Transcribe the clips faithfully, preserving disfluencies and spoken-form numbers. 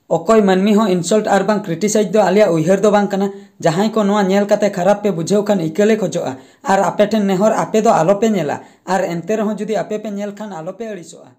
ᱚᱠᱚᱭ ᱢᱟᱹᱱᱢᱤ ᱦᱚᱸ insult ᱟᱨ ᱵᱟᱝ criticize ᱫᱚ ᱟᱞᱮᱭᱟᱜ ᱩᱭᱦᱟᱹᱨ ᱫᱚ ᱵᱟᱝ ᱠᱟᱱᱟ᱾ ᱡᱟᱦᱟᱸᱭ ᱠᱚ ᱱᱚᱣᱟ ᱧᱮᱞ ᱠᱟᱛᱮ ᱠᱷᱟᱨᱟᱯ ᱯᱮ ᱵᱩᱡᱷᱟᱹᱣ ᱠᱷᱟᱱ, ᱤᱠᱟᱹ ᱞᱮ ᱠᱷᱚᱡᱚᱜᱼᱟ᱾ ᱟᱨ ᱟᱯᱮ ᱴᱷᱮᱱ ᱱᱮᱦᱚᱨ, ᱟᱯᱮ ᱫᱚ ᱟᱞᱚ ᱯᱮ ᱧᱮᱞᱟ᱾ ᱟᱨ ᱮᱱᱛᱮ ᱨᱮᱦᱚᱸ ᱡᱩᱫᱤ ᱟᱯᱮ ᱯᱮ ᱧᱮᱞ ᱠᱷᱟᱱ, ᱟᱞᱚ ᱯᱮ ᱟᱹᱲᱤᱥᱚᱜᱼᱟ᱾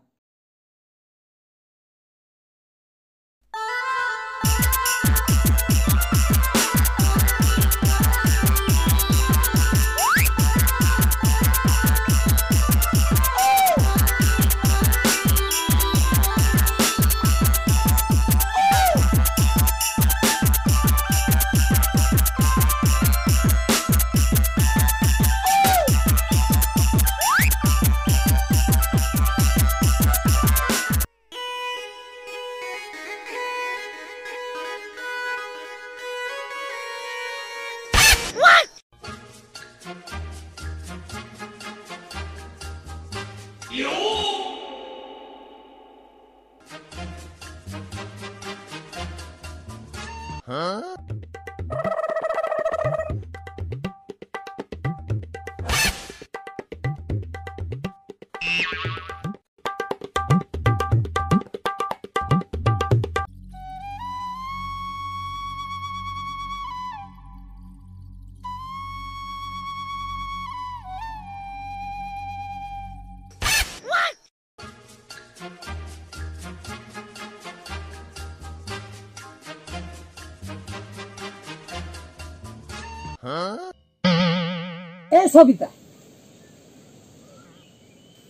ᱮ ᱥᱚᱵᱤᱛᱟ,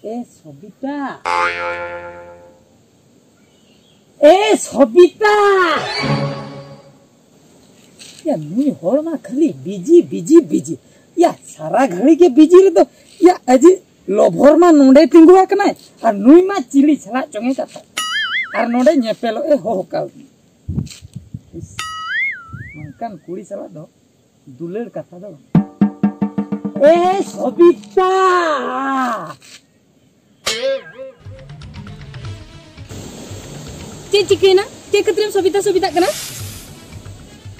ᱮ ᱥᱚᱵᱤᱛᱟ, ᱮ ᱥᱚᱵᱤᱛᱟ! ᱭᱟ, ᱱᱩᱭ ᱦᱚᱲ ᱢᱟ ᱠᱷᱟᱹᱞᱤ busy, busy, busy᱾ ᱭᱟ, ᱥᱟᱨᱟ ᱜᱷᱟᱹᱲᱤ ᱜᱮ busy ᱨᱮᱫᱚ, ᱭᱟ, ᱟᱡᱤᱡ lover ᱢᱟ ᱱᱚᱰᱮ ᱛᱤᱸᱜᱩ ᱟᱠᱟᱱᱟᱭ, ᱟᱨ ᱱᱩᱭ ᱢᱟ ᱪᱤᱞᱤ ᱥᱟᱞᱟᱜ ᱪᱚᱝ ᱮ ᱠᱟᱛᱷᱟ, ᱟᱨ ᱱᱚᱰᱮ ᱧᱮᱯᱮᱞᱚᱜ ᱮ ᱦᱚᱦᱚ ᱠᱟᱣᱫᱤᱧᱟ᱾ ᱤᱥ, ᱱᱚᱝᱠᱟᱱ ᱠᱩᱲᱤ ᱥᱟᱞᱟᱜ ᱫᱚ ᱫᱩᱞᱟᱹᱲ ᱠᱟᱛᱷᱟ ᱫᱚ ᱵᱟᱝ᱾ ᱮ ᱥᱚᱵᱤᱛᱟ! ᱪᱮᱫ ᱪᱤᱠᱟᱹᱭᱮᱱᱟ? ᱪᱮᱫ ᱠᱷᱟᱹᱛᱤᱨᱮᱢ ᱥᱚᱵᱤᱛᱟ ᱥᱚᱵᱤᱛᱟᱜ ᱠᱟᱱᱟ?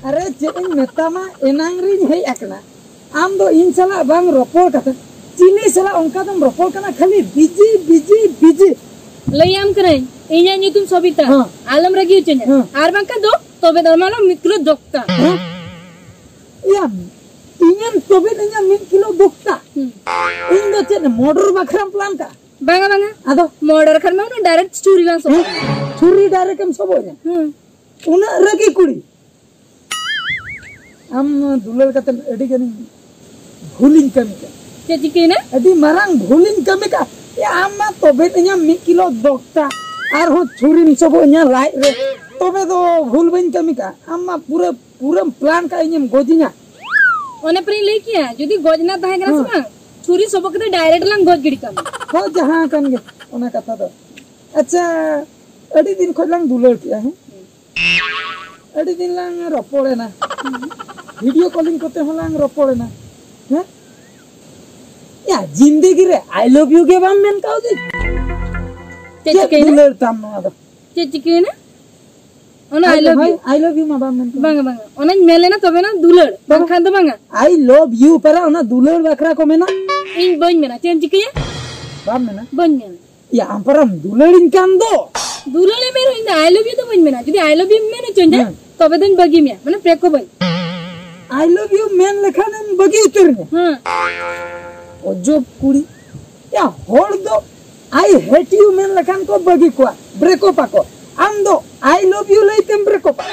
ᱟᱨᱮ, ᱪᱮᱫ ᱤᱧ ᱢᱮᱛᱟᱢᱟ, ᱮᱱᱟᱝ ᱨᱤᱧ ᱦᱮᱡ ᱟᱠᱟᱱᱟ, ᱟᱢ ᱫᱚ ᱤᱧ ᱥᱟᱞᱟᱜ ᱵᱟᱝ ᱨᱚᱯᱚᱲ ᱠᱟᱛᱮ ᱪᱤᱞᱤ ᱥᱟᱞᱟᱜ ᱚᱱᱠᱟ ᱫᱚᱢ ᱨᱚᱯᱚᱲ ᱠᱟᱱᱟ? ᱠᱷᱟᱹᱞᱤ busy, busy, busy᱾ ᱞᱟᱹᱭᱟᱢ ᱠᱟᱹᱱᱟᱹᱧ, ᱤᱧᱟᱹᱜ ᱧᱩᱛᱩᱢ ᱥᱚᱵᱤᱛᱟ᱾ ᱦᱮᱸ᱾ ᱟᱞᱚᱢ ᱨᱟᱹᱜᱤ ᱦᱚᱪᱚᱧᱟ᱾ ᱦᱮᱸ᱾ ᱟᱨ ᱵᱟᱝᱠᱷᱟᱱ ᱫᱚ ᱛᱚᱵᱮ ᱫᱚ ᱟᱢᱟᱜ ᱢᱤᱫ ᱠᱤᱞᱳ ᱫᱚᱠᱛᱟ᱾ ᱦᱮᱸ? ᱤᱭᱟᱹ, ᱤᱧᱮᱢ ᱛᱚᱵᱮ ᱤᱧᱟᱹᱜ ᱢᱤᱫ ᱠᱤᱞᱳ ᱫᱚᱠᱛᱟ? ᱦᱩᱸ᱾ ᱤᱧ ᱫᱚ ᱪᱮᱫ ᱢᱚᱨᱰᱚᱨ ᱵᱟᱠᱷᱨᱟᱢ ᱯᱞᱟᱱ ᱠᱟᱜᱼᱟ? ᱵᱟᱝᱟ, ᱵᱟᱝᱟ᱾ ᱟᱫᱚ? ᱢᱚᱨᱰᱚᱨ ᱠᱷᱟᱱ ᱢᱟ ᱚᱱᱟ ᱰᱟᱭᱨᱮᱠᱴ ᱪᱷᱩᱨᱤ ᱞᱟᱝ ᱥᱚᱵᱚᱜ᱾ ᱦᱮᱸ? ᱪᱷᱩᱨᱤ ᱰᱟᱭᱨᱮᱠᱴ ᱮᱢ ᱥᱚᱵᱚᱜ ᱤᱧᱟ? ᱦᱩᱸ᱾ ᱩᱱᱟᱹᱜ ᱨᱟᱹᱜᱤ ᱠᱩᱲᱤ᱾ ᱟᱢ ᱱᱚᱣᱟ ᱫᱩᱞᱟᱹᱲ ᱠᱟᱛᱮ ᱟᱹᱰᱤ ᱜᱟᱱᱤᱧ ᱵᱷᱩᱞᱤᱧ ᱠᱟᱹᱢᱤ ᱠᱟᱜᱼᱟ᱾ ᱪᱮᱫ ᱪᱤᱠᱟᱹᱭᱮᱱᱟ? ᱟᱹᱰᱤ ᱢᱟᱨᱟᱝ ᱵᱷᱩᱞᱤᱧ ᱠᱟᱹᱢᱤ ᱠᱟᱜᱼᱟ᱾ ᱮ, ᱟᱢ ᱢᱟ ᱛᱚᱵᱮ ᱤᱧᱟᱹᱜ ᱢᱤᱫ ᱠᱤᱞᱳ ᱫᱚᱠᱛᱟ, ᱟᱨᱦᱚᱸ ᱪᱷᱩᱨᱤᱢ ᱥᱚᱵᱚᱜ ᱤᱧᱟᱹ ᱞᱟᱡ ᱨᱮ, ᱛᱚᱵᱮ ᱫᱚ ᱵᱷᱩᱞ ᱵᱟᱹᱧ ᱠᱟᱹᱢᱤ ᱠᱟᱜᱼᱟ᱾ ᱟᱢ ᱢᱟ ᱯᱩᱨᱟᱹ, ᱯᱩᱨᱟᱹᱢ ᱯᱞᱟᱱ ᱠᱟᱜᱼᱟ ᱤᱧᱮᱢ ᱜᱚᱡᱤᱧᱟ᱾ ᱚᱱᱮ ᱯᱮᱨᱮᱧ ᱞᱟᱹᱭ ᱠᱮᱭᱟ, ᱡᱩᱫᱤ ᱜᱚᱡ ᱨᱮᱱᱟᱜ ᱛᱟᱦᱮᱸ ᱠᱟᱱᱟ ᱥᱮ ᱦᱮᱸ᱾ ᱵᱟᱝ, ᱪᱷᱩᱨᱤ ᱥᱚᱵᱚᱜ ᱠᱟᱛᱮ ᱰᱟᱭᱨᱮᱠᱴ ᱞᱟᱝ ᱜᱚᱡ ᱜᱤᱰᱤ ᱠᱟᱢᱟ᱾ ᱦᱳᱭ, ᱡᱟᱦᱟᱸ ᱠᱟᱱ ᱜᱮ, ᱚᱱᱟ ᱠᱟᱛᱷᱟ ᱫᱚ᱾ ᱟᱪᱪᱷᱟ, ᱟᱹᱰᱤ ᱫᱤᱱ ᱠᱷᱚᱱ ᱞᱟᱝ ᱫᱩᱞᱟᱹᱲ ᱠᱮᱜᱼᱟ, ᱦᱮᱸ? ᱟᱹᱰᱤ ᱫᱤᱱ ᱞᱟᱝ ᱨᱚᱯᱚᱲᱮᱱᱟ᱾ ᱵᱷᱤᱰᱤᱭᱳ ᱠᱚᱞᱤᱝ ᱠᱚᱛᱮ ᱦᱚᱸ ᱞᱟᱝ ᱨᱚᱯᱚᱲᱮᱱᱟ᱾ ᱦᱮᱸ? ᱭᱟ, ᱡᱤᱱᱫᱮᱜᱤ ᱨᱮ I love you ᱜᱮ ᱵᱟᱢ ᱢᱮᱱ ᱠᱟᱣᱫᱤᱧ᱾ ᱪᱮᱫ ᱪᱮᱫ ᱪᱤᱠᱟᱹᱭᱮᱱᱟ? ᱫᱩᱞᱟᱹᱲ ᱛᱟᱢ ᱱᱚᱣᱟ ᱫᱚ? ᱪᱮᱫ ᱪᱤᱠᱟᱹᱭᱮᱱᱟ? ᱚᱱᱟ I love you᱾ I love you ᱢᱟ ᱵᱟᱢ ᱢᱮᱱ ᱠᱟᱣᱫᱤᱧ᱾ ᱵᱟᱝᱟ, ᱵᱟᱝᱟ᱾ ᱚᱱᱟᱧ ᱢᱮᱱ ᱞᱮᱱᱟ ᱛᱚᱵᱮ ᱱᱟ ᱫᱩᱞᱟᱹᱲ᱾ ᱵᱟᱝᱟ᱾ ᱵᱟᱝᱠᱷᱟᱱ ᱫᱚ ᱵᱟᱝᱟ᱾ I love you ᱯᱟᱨᱟ ᱚᱱᱟ ᱫᱩᱞᱟᱹᱲ ᱵᱟᱠᱷᱨᱟ ᱠᱚ ᱢᱮᱱᱟ? ᱤᱧ ᱵᱟᱹᱧ ᱢᱮᱱᱟ᱾ ᱪᱮᱫ ᱮᱢ ᱪᱤᱠᱟᱹᱭᱟ? ᱵᱟᱢ ᱢᱮᱱᱟ? ᱵᱟᱹᱧ ᱢᱮᱱᱟ᱾ ᱭᱟ, ᱟᱢ ᱯᱟᱨᱟᱢ ᱫᱩᱞᱟᱹᱲᱤᱧ ᱠᱟᱱ ᱫᱚ᱾ ᱫᱩᱞᱟᱹᱲ ᱮ ᱢᱮᱱ ᱦᱩᱭ ᱫᱟ, I love you ᱫᱚ ᱵᱟᱹᱧ ᱢᱮᱱᱟ᱾ ᱡᱩᱫᱤ I love you ᱢᱮᱱ ᱦᱚᱪᱚᱧᱟ, ᱦᱮᱸ᱾ ᱛᱚᱵᱮ ᱫᱚᱧ ᱵᱟᱹᱜᱤ ᱢᱮᱭᱟ, ᱢᱟᱱᱮ ᱯᱨᱮᱠᱚ ᱵᱟᱹᱧ᱾ I love you ᱢᱮᱱ ᱞᱮᱠᱷᱟᱱᱮᱢ ᱵᱟᱹᱜᱤ ᱩᱛᱟᱹᱨ ᱤᱧᱟ? ᱦᱮᱸ᱾ ᱚᱡᱚᱵ ᱠᱩᱲᱤ᱾ ᱭᱟ, ᱦᱚᱲ ᱫᱚ I hate you ᱢᱮᱱ ᱞᱮᱠᱷᱟᱱ ᱠᱚ ᱵᱟᱹᱜᱤ ᱠᱚᱣᱟ, ᱵᱨᱮᱠᱚᱯ ᱟᱠᱚ᱾ ᱟᱢ ᱫᱚ I love you ᱞᱟᱹᱭ ᱛᱮᱢ ᱵᱨᱮᱠᱚᱯᱟ᱾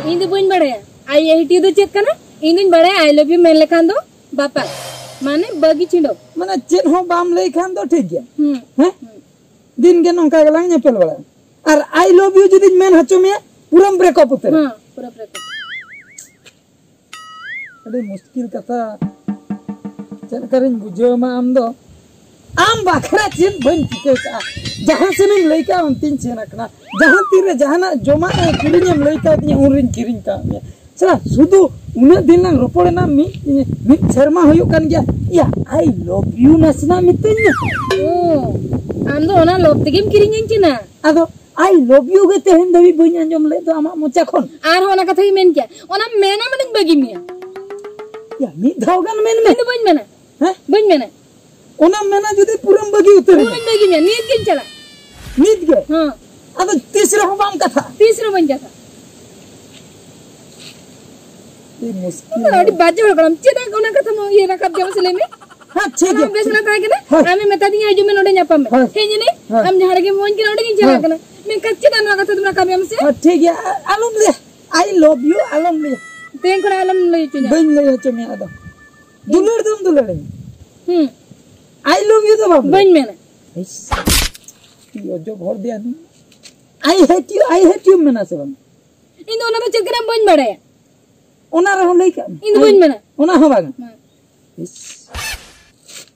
ᱤᱧ ᱫᱚ ᱵᱟᱹᱧ ᱵᱟᱲᱟᱭᱟ I hate you ᱫᱚ ᱪᱮᱫ ᱠᱟᱱᱟ᱾ ᱤᱧ ᱫᱩᱧ ᱵᱟᱲᱟᱭᱟ I love you ᱢᱮᱱ ᱞᱮᱠᱷᱟᱱ ᱫᱚ ᱵᱟᱯᱟᱥ, ᱢᱟᱱᱮ ᱵᱟᱹᱜᱤ ᱪᱷᱤᱰᱟᱹᱣ᱾ ᱢᱟᱱᱮ ᱪᱮᱫ ᱦᱚᱸ ᱵᱟᱢ ᱞᱟᱹᱭ ᱠᱷᱟᱱ ᱫᱚ ᱴᱷᱤᱠ ᱜᱮᱭᱟ᱾ ᱦᱩᱸ᱾ ᱦᱮᱸ? ᱦᱩᱸ᱾ ᱫᱤᱱ ᱜᱮ ᱱᱚᱝᱠᱟ ᱜᱮᱞᱟᱝ ᱧᱮᱯᱮᱞ ᱵᱟᱲᱟᱜᱼᱟ᱾ ᱟᱨ I love you ᱡᱩᱫᱤᱧ ᱢᱮᱱ ᱦᱚᱪᱚ ᱢᱮᱭᱟ, ᱯᱩᱨᱟᱹᱢ ᱵᱨᱮᱠᱚᱯ ᱩᱛᱟᱹᱨᱟ᱾ ᱦᱮᱸ, ᱯᱩᱨᱟᱹ ᱵᱨᱮᱠᱚᱯ᱾ ᱟᱹᱰᱤ ᱢᱩᱥᱠᱤᱞ ᱠᱟᱛᱷᱟ᱾ ᱪᱮᱫ ᱞᱮᱠᱟᱨᱤᱧ ᱵᱩᱡᱷᱟᱹᱣ ᱟᱢᱟ ᱟᱢ ᱫᱚ? ᱟᱢ ᱵᱟᱠᱷᱨᱟ ᱪᱮᱫ ᱵᱟᱹᱧ ᱪᱤᱠᱟᱹ ᱠᱟᱜᱼᱟ? ᱡᱟᱦᱟᱸ ᱥᱮᱱᱮᱢ ᱞᱟᱹᱭ ᱠᱟᱜᱼᱟ, ᱚᱱᱛᱮᱧ ᱥᱮᱱ ᱟᱠᱟᱱᱟ᱾ ᱡᱟᱦᱟᱸ ᱛᱤᱨᱮ ᱡᱟᱦᱟᱱᱟᱜ ᱡᱚᱢᱟᱜ ᱮ ᱠᱤᱨᱤᱧᱮᱢ ᱞᱟᱹᱭ ᱠᱟᱣᱫᱤᱧᱟ, ᱩᱱᱨᱤᱧ ᱠᱤᱨᱤᱧ ᱠᱟᱜ ᱢᱮᱭᱟ᱾ ᱥᱟᱞᱟ, ᱥᱩᱫᱷᱩ ᱩᱱᱟᱹᱜ ᱫᱤᱱ ᱞᱟᱝ ᱨᱚᱯᱚᱲᱮᱱᱟ, ᱢᱤᱫ, ᱢᱤᱫ ᱥᱮᱨᱢᱟ ᱦᱩᱭᱩᱜ ᱠᱟᱱ ᱜᱮᱭᱟ᱾ ᱭᱟ, I love you ᱱᱟᱥᱮᱱᱟᱜ ᱢᱤᱛᱟᱹᱧ ᱢᱮ᱾ ᱚ, ᱟᱢ ᱫᱚ ᱚᱱᱟ ᱞᱚᱵ ᱛᱮᱜᱮᱢ ᱠᱤᱨᱤᱧᱟᱹᱧ ᱠᱟᱱᱟ? ᱟᱫᱚ I love you ᱜᱮ ᱛᱮᱦᱮᱧ ᱫᱷᱟᱹᱵᱤᱡ ᱵᱟᱹᱧ ᱟᱸᱡᱚᱢ ᱞᱮᱫ ᱫᱚ ᱟᱢᱟᱜ ᱢᱚᱪᱟ ᱠᱷᱚᱱ᱾ ᱟᱨᱦᱚᱸ ᱚᱱᱟ ᱠᱟᱛᱷᱟ ᱜᱮ ᱢᱮᱱ ᱠᱮᱭᱟ, ᱚᱱᱟ ᱢᱮᱱᱟ ᱢᱟᱱᱮᱧ ᱵᱟᱹᱜᱤ ᱢᱮᱭᱟ᱾ ᱭᱟ, ᱢᱤᱫ ᱫᱷᱟᱣ ᱜᱟᱱ ᱢᱮᱱ ᱢᱮ᱾ ᱤᱧ ᱫᱚ ᱵᱟᱹᱧ ᱢᱮᱱᱟ᱾ ᱦᱮᱸ? ᱵᱟᱹᱧ ᱢᱮᱱᱟ᱾ ᱚᱱᱟᱢ ᱢᱮᱱᱟ ᱡᱩᱫᱤ ᱯᱩᱨᱟᱹᱢ ᱵᱟᱹᱜᱤ ᱩᱛᱟᱹᱨ᱾ ᱯᱩᱨᱟᱹᱧ ᱵᱟᱹᱜᱤ ᱢᱮᱭᱟ, ᱱᱤᱛ ᱜᱤᱧ ᱪᱟᱞᱟᱜ᱾ ᱱᱤᱛ ᱜᱮ? ᱦᱮᱸ᱾ ᱟᱫᱚ ᱛᱤᱥ ᱨᱮᱦᱚᱸ ᱵᱟᱢ ᱠᱟᱛᱷᱟᱜᱼᱟ᱾ ᱛᱤᱥ ᱨᱮᱦᱚᱸ ᱵᱟᱹᱧ ᱠᱟᱛᱷᱟᱜᱼᱟ᱾ ᱟᱹᱰᱤ ᱢᱩᱥᱠᱤᱞ᱾ ᱟᱢ ᱫᱚ ᱟᱹᱰᱤ ᱵᱟᱡᱮ ᱦᱚᱲ ᱠᱟᱱᱟᱢ᱾ ᱪᱮᱫᱟᱜ ᱚᱱᱟ ᱠᱟᱛᱷᱟ ᱢᱟ ᱤᱭᱟᱹ ᱨᱟᱠᱟᱵ ᱜᱮᱭᱟ, ᱢᱟᱥᱮ ᱞᱟᱹᱭ ᱢᱮ? ᱦᱮᱸ, ᱴᱷᱤᱠ ᱜᱮᱭᱟ᱾ ᱟᱢ ᱵᱮᱥ ᱵᱟᱲᱟ ᱛᱟᱦᱮᱸ ᱠᱟᱱᱟ? ᱦᱳᱭ᱾ ᱟᱢᱮᱢ ᱢᱮᱛᱟ ᱫᱤᱧᱟ, "ᱦᱤᱡᱩᱜ ᱢᱮ, ᱱᱚᱰᱮ ᱧᱟᱯᱟᱢ ᱢᱮ᱾" ᱦᱳᱭ᱾ ᱦᱮᱡ ᱮᱱᱟᱹᱧ, ᱦᱳᱭ᱾ ᱟᱢ ᱡᱟᱦᱟᱸ ᱨᱮᱜᱮᱢ ᱦᱚᱦᱚᱧ ᱠᱟᱱᱟ, ᱚᱸᱰᱮ ᱜᱤᱧ ᱪᱟᱞᱟᱜ ᱦᱳᱭ᱾ ᱠᱟᱱᱟ᱾ ᱢᱮᱱᱠᱷᱟᱱ ᱪᱮᱫᱟᱜ ᱱᱚᱣᱟ ᱠᱟᱛᱷᱟ ᱫᱚᱢ ᱨᱟᱠᱟᱵ ᱮᱫᱟ, ᱢᱟᱥᱮ? ᱦᱮᱸ, ᱴᱷᱤᱠ ᱜᱮᱭᱟ᱾ ᱟ-, ᱟᱞᱚᱢ ᱞᱟᱹᱭᱟ, "I love you", ᱟᱞᱚᱢ ᱞᱟᱹᱭᱟ᱾ ᱛᱮᱦᱮᱧ ᱠᱷᱚᱱᱟᱜ ᱟᱞᱚᱢ ᱞᱟᱹᱭ ᱦᱚᱪᱚᱧᱟ᱾ ᱵᱟᱹᱧ ᱞᱟᱹᱭ ᱦᱚᱪᱚ ᱢᱮᱭᱟ ᱟᱫᱚ᱾ ᱫᱩᱞᱟᱹᱲ ᱫᱚᱢ ᱫᱩᱞᱟᱹᱲᱟᱹᱧᱟ᱾ ᱦᱩᱸ᱾ "I love you" ᱫᱚ ᱵᱟᱢ ᱞᱟᱹᱭᱟ᱾ ᱵᱟᱹᱧ ᱢᱮᱱᱟ᱾ ᱤᱥ, ᱪᱮᱫ ᱚᱡᱚᱵ ᱦᱚᱲ ᱫᱚᱭᱟ ᱱᱩᱭ᱾ "I hate you, I hate you" ᱢᱮᱱᱟ ᱥᱮ ᱵᱟᱝ? ᱤᱧ ᱫᱚ ᱚᱱᱟ ᱫᱚ ᱪᱮᱫ ᱠᱟᱱᱟ ᱵᱟᱹᱧ ᱵᱟᱲᱟᱭᱟ᱾ ᱚᱱᱟ ᱨᱮᱦᱚᱸ ᱞᱟᱹᱭ ᱠᱟᱜ ᱢᱮ᱾ ᱤᱧ ᱫᱚ ᱵᱟᱹᱧ ᱢᱮᱱᱟ᱾ ᱚᱱᱟ ᱦᱚᱸ ᱵᱟᱝ᱾ ᱦᱮᱸ᱾ ᱤᱥ᱾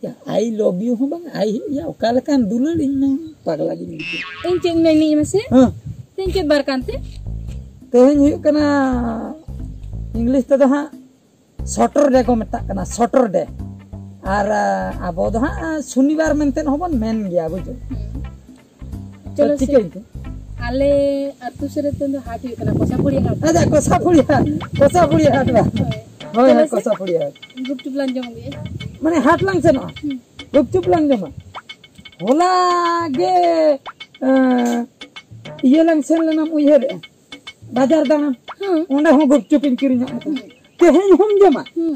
ᱭᱟ, "I love you" ᱦᱚᱸ ᱵᱟᱝ, "I hate", ᱭᱟ, ᱚᱠᱟ ᱞᱮᱠᱟᱱ ᱫᱩᱞᱟᱹᱲ, ᱤᱧ ᱢᱟ ᱯᱟᱜᱽᱞᱟ ᱜᱤᱧ ᱵᱩᱡᱷᱟᱹᱣ᱾ ᱤᱧ ᱪᱮᱫ ᱤᱧ ᱢᱮᱱᱮᱫᱼᱟ ᱢᱟᱥᱮ? ᱦᱮᱸ᱾ ᱛᱮᱦᱮᱧ ᱪᱮᱫ ᱵᱟᱨ ᱠᱟᱱᱛᱮ? ᱛᱮᱦᱮᱧ ᱦᱩᱭᱩᱜ ᱠᱟᱱᱟ, ᱤᱝᱞᱤᱥ ᱛᱮᱫᱚ ᱦᱟᱸᱜ ᱥᱚᱴᱚᱨᱰᱮ ᱠᱚ ᱢᱮᱛᱟᱜ ᱠᱟᱱᱟ, ᱥᱚᱴᱚᱨᱰᱮ᱾ ᱟᱨ, ᱟ, ᱟᱵᱚ ᱫᱚ ᱦᱟᱸᱜ, ᱟ, ᱥᱩᱱᱤᱵᱟᱨ ᱢᱮᱱᱛᱮ ᱦᱚᱸᱵᱚᱱ ᱢᱮᱱ ᱜᱮᱭᱟ, ᱵᱩᱡᱷᱟᱹᱣ᱾ ᱦᱩᱸ᱾ ᱪᱚᱞᱚ ᱥᱮ᱾ ᱪᱤᱠᱟᱹᱭᱮᱱ ᱛᱮ? ᱟᱞᱮ ᱟᱹᱛᱩ ᱥᱮᱫ ᱨᱮ ᱛᱮᱦᱮᱧ ᱫᱚ ᱦᱟᱴ ᱦᱩᱭᱩᱜ ᱠᱟᱱᱟ, ᱠᱚᱥᱟᱯᱩᱲᱤᱭᱟᱹ ᱦᱟᱴ᱾ ᱟᱪᱪᱷᱟ, ᱠᱚᱥᱟᱯᱩᱲᱤᱭᱟᱹ ᱦᱟᱴ, ᱠᱚᱥᱟᱯᱩᱲᱤᱭᱟᱹ ᱦᱟᱴ ᱵᱟ᱾ ᱦᱳᱭ᱾ ᱦᱳᱭ, ᱪᱚᱞᱚ ᱦᱳᱭ, ᱥᱮ᱾ ᱠᱚᱥᱟᱯᱩᱲᱤᱭᱟᱹ ᱦᱟᱴ᱾ ᱜᱩᱯᱪᱩᱯ ᱞᱟᱝ ᱡᱚᱢ ᱟᱹᱜᱩᱭᱟ᱾ ᱢᱟᱱᱮ ᱦᱟᱴ ᱞᱟᱝ ᱥᱮᱱᱚᱜᱼᱟ᱾ ᱦᱩᱸ᱾ ᱜᱩᱯᱪᱩᱯ ᱞᱟᱝ ᱡᱚᱢᱟ᱾ ᱦᱚᱞᱟ ᱜᱮ, ᱮᱸ, ᱤᱭᱟᱹ ᱞᱟᱝ ᱥᱮᱱ ᱞᱮᱱᱟᱢ ᱩᱭᱦᱟᱹᱨᱮᱜᱼᱟ? ᱵᱟᱡᱟᱨ ᱫᱟᱬᱟᱱ᱾ ᱦᱩᱸ᱾ ᱚᱸᱰᱮ ᱦᱚᱸ ᱜᱩᱯᱪᱩᱯ ᱤᱧ ᱠᱤᱨᱤᱧᱟᱜ ᱢᱮ ᱛᱟᱦᱮᱸᱫ᱾ ᱦᱩᱸ᱾ ᱛᱮᱦᱮᱧ ᱦᱚᱸᱢ ᱡᱚᱢᱟ? ᱦᱩᱸ᱾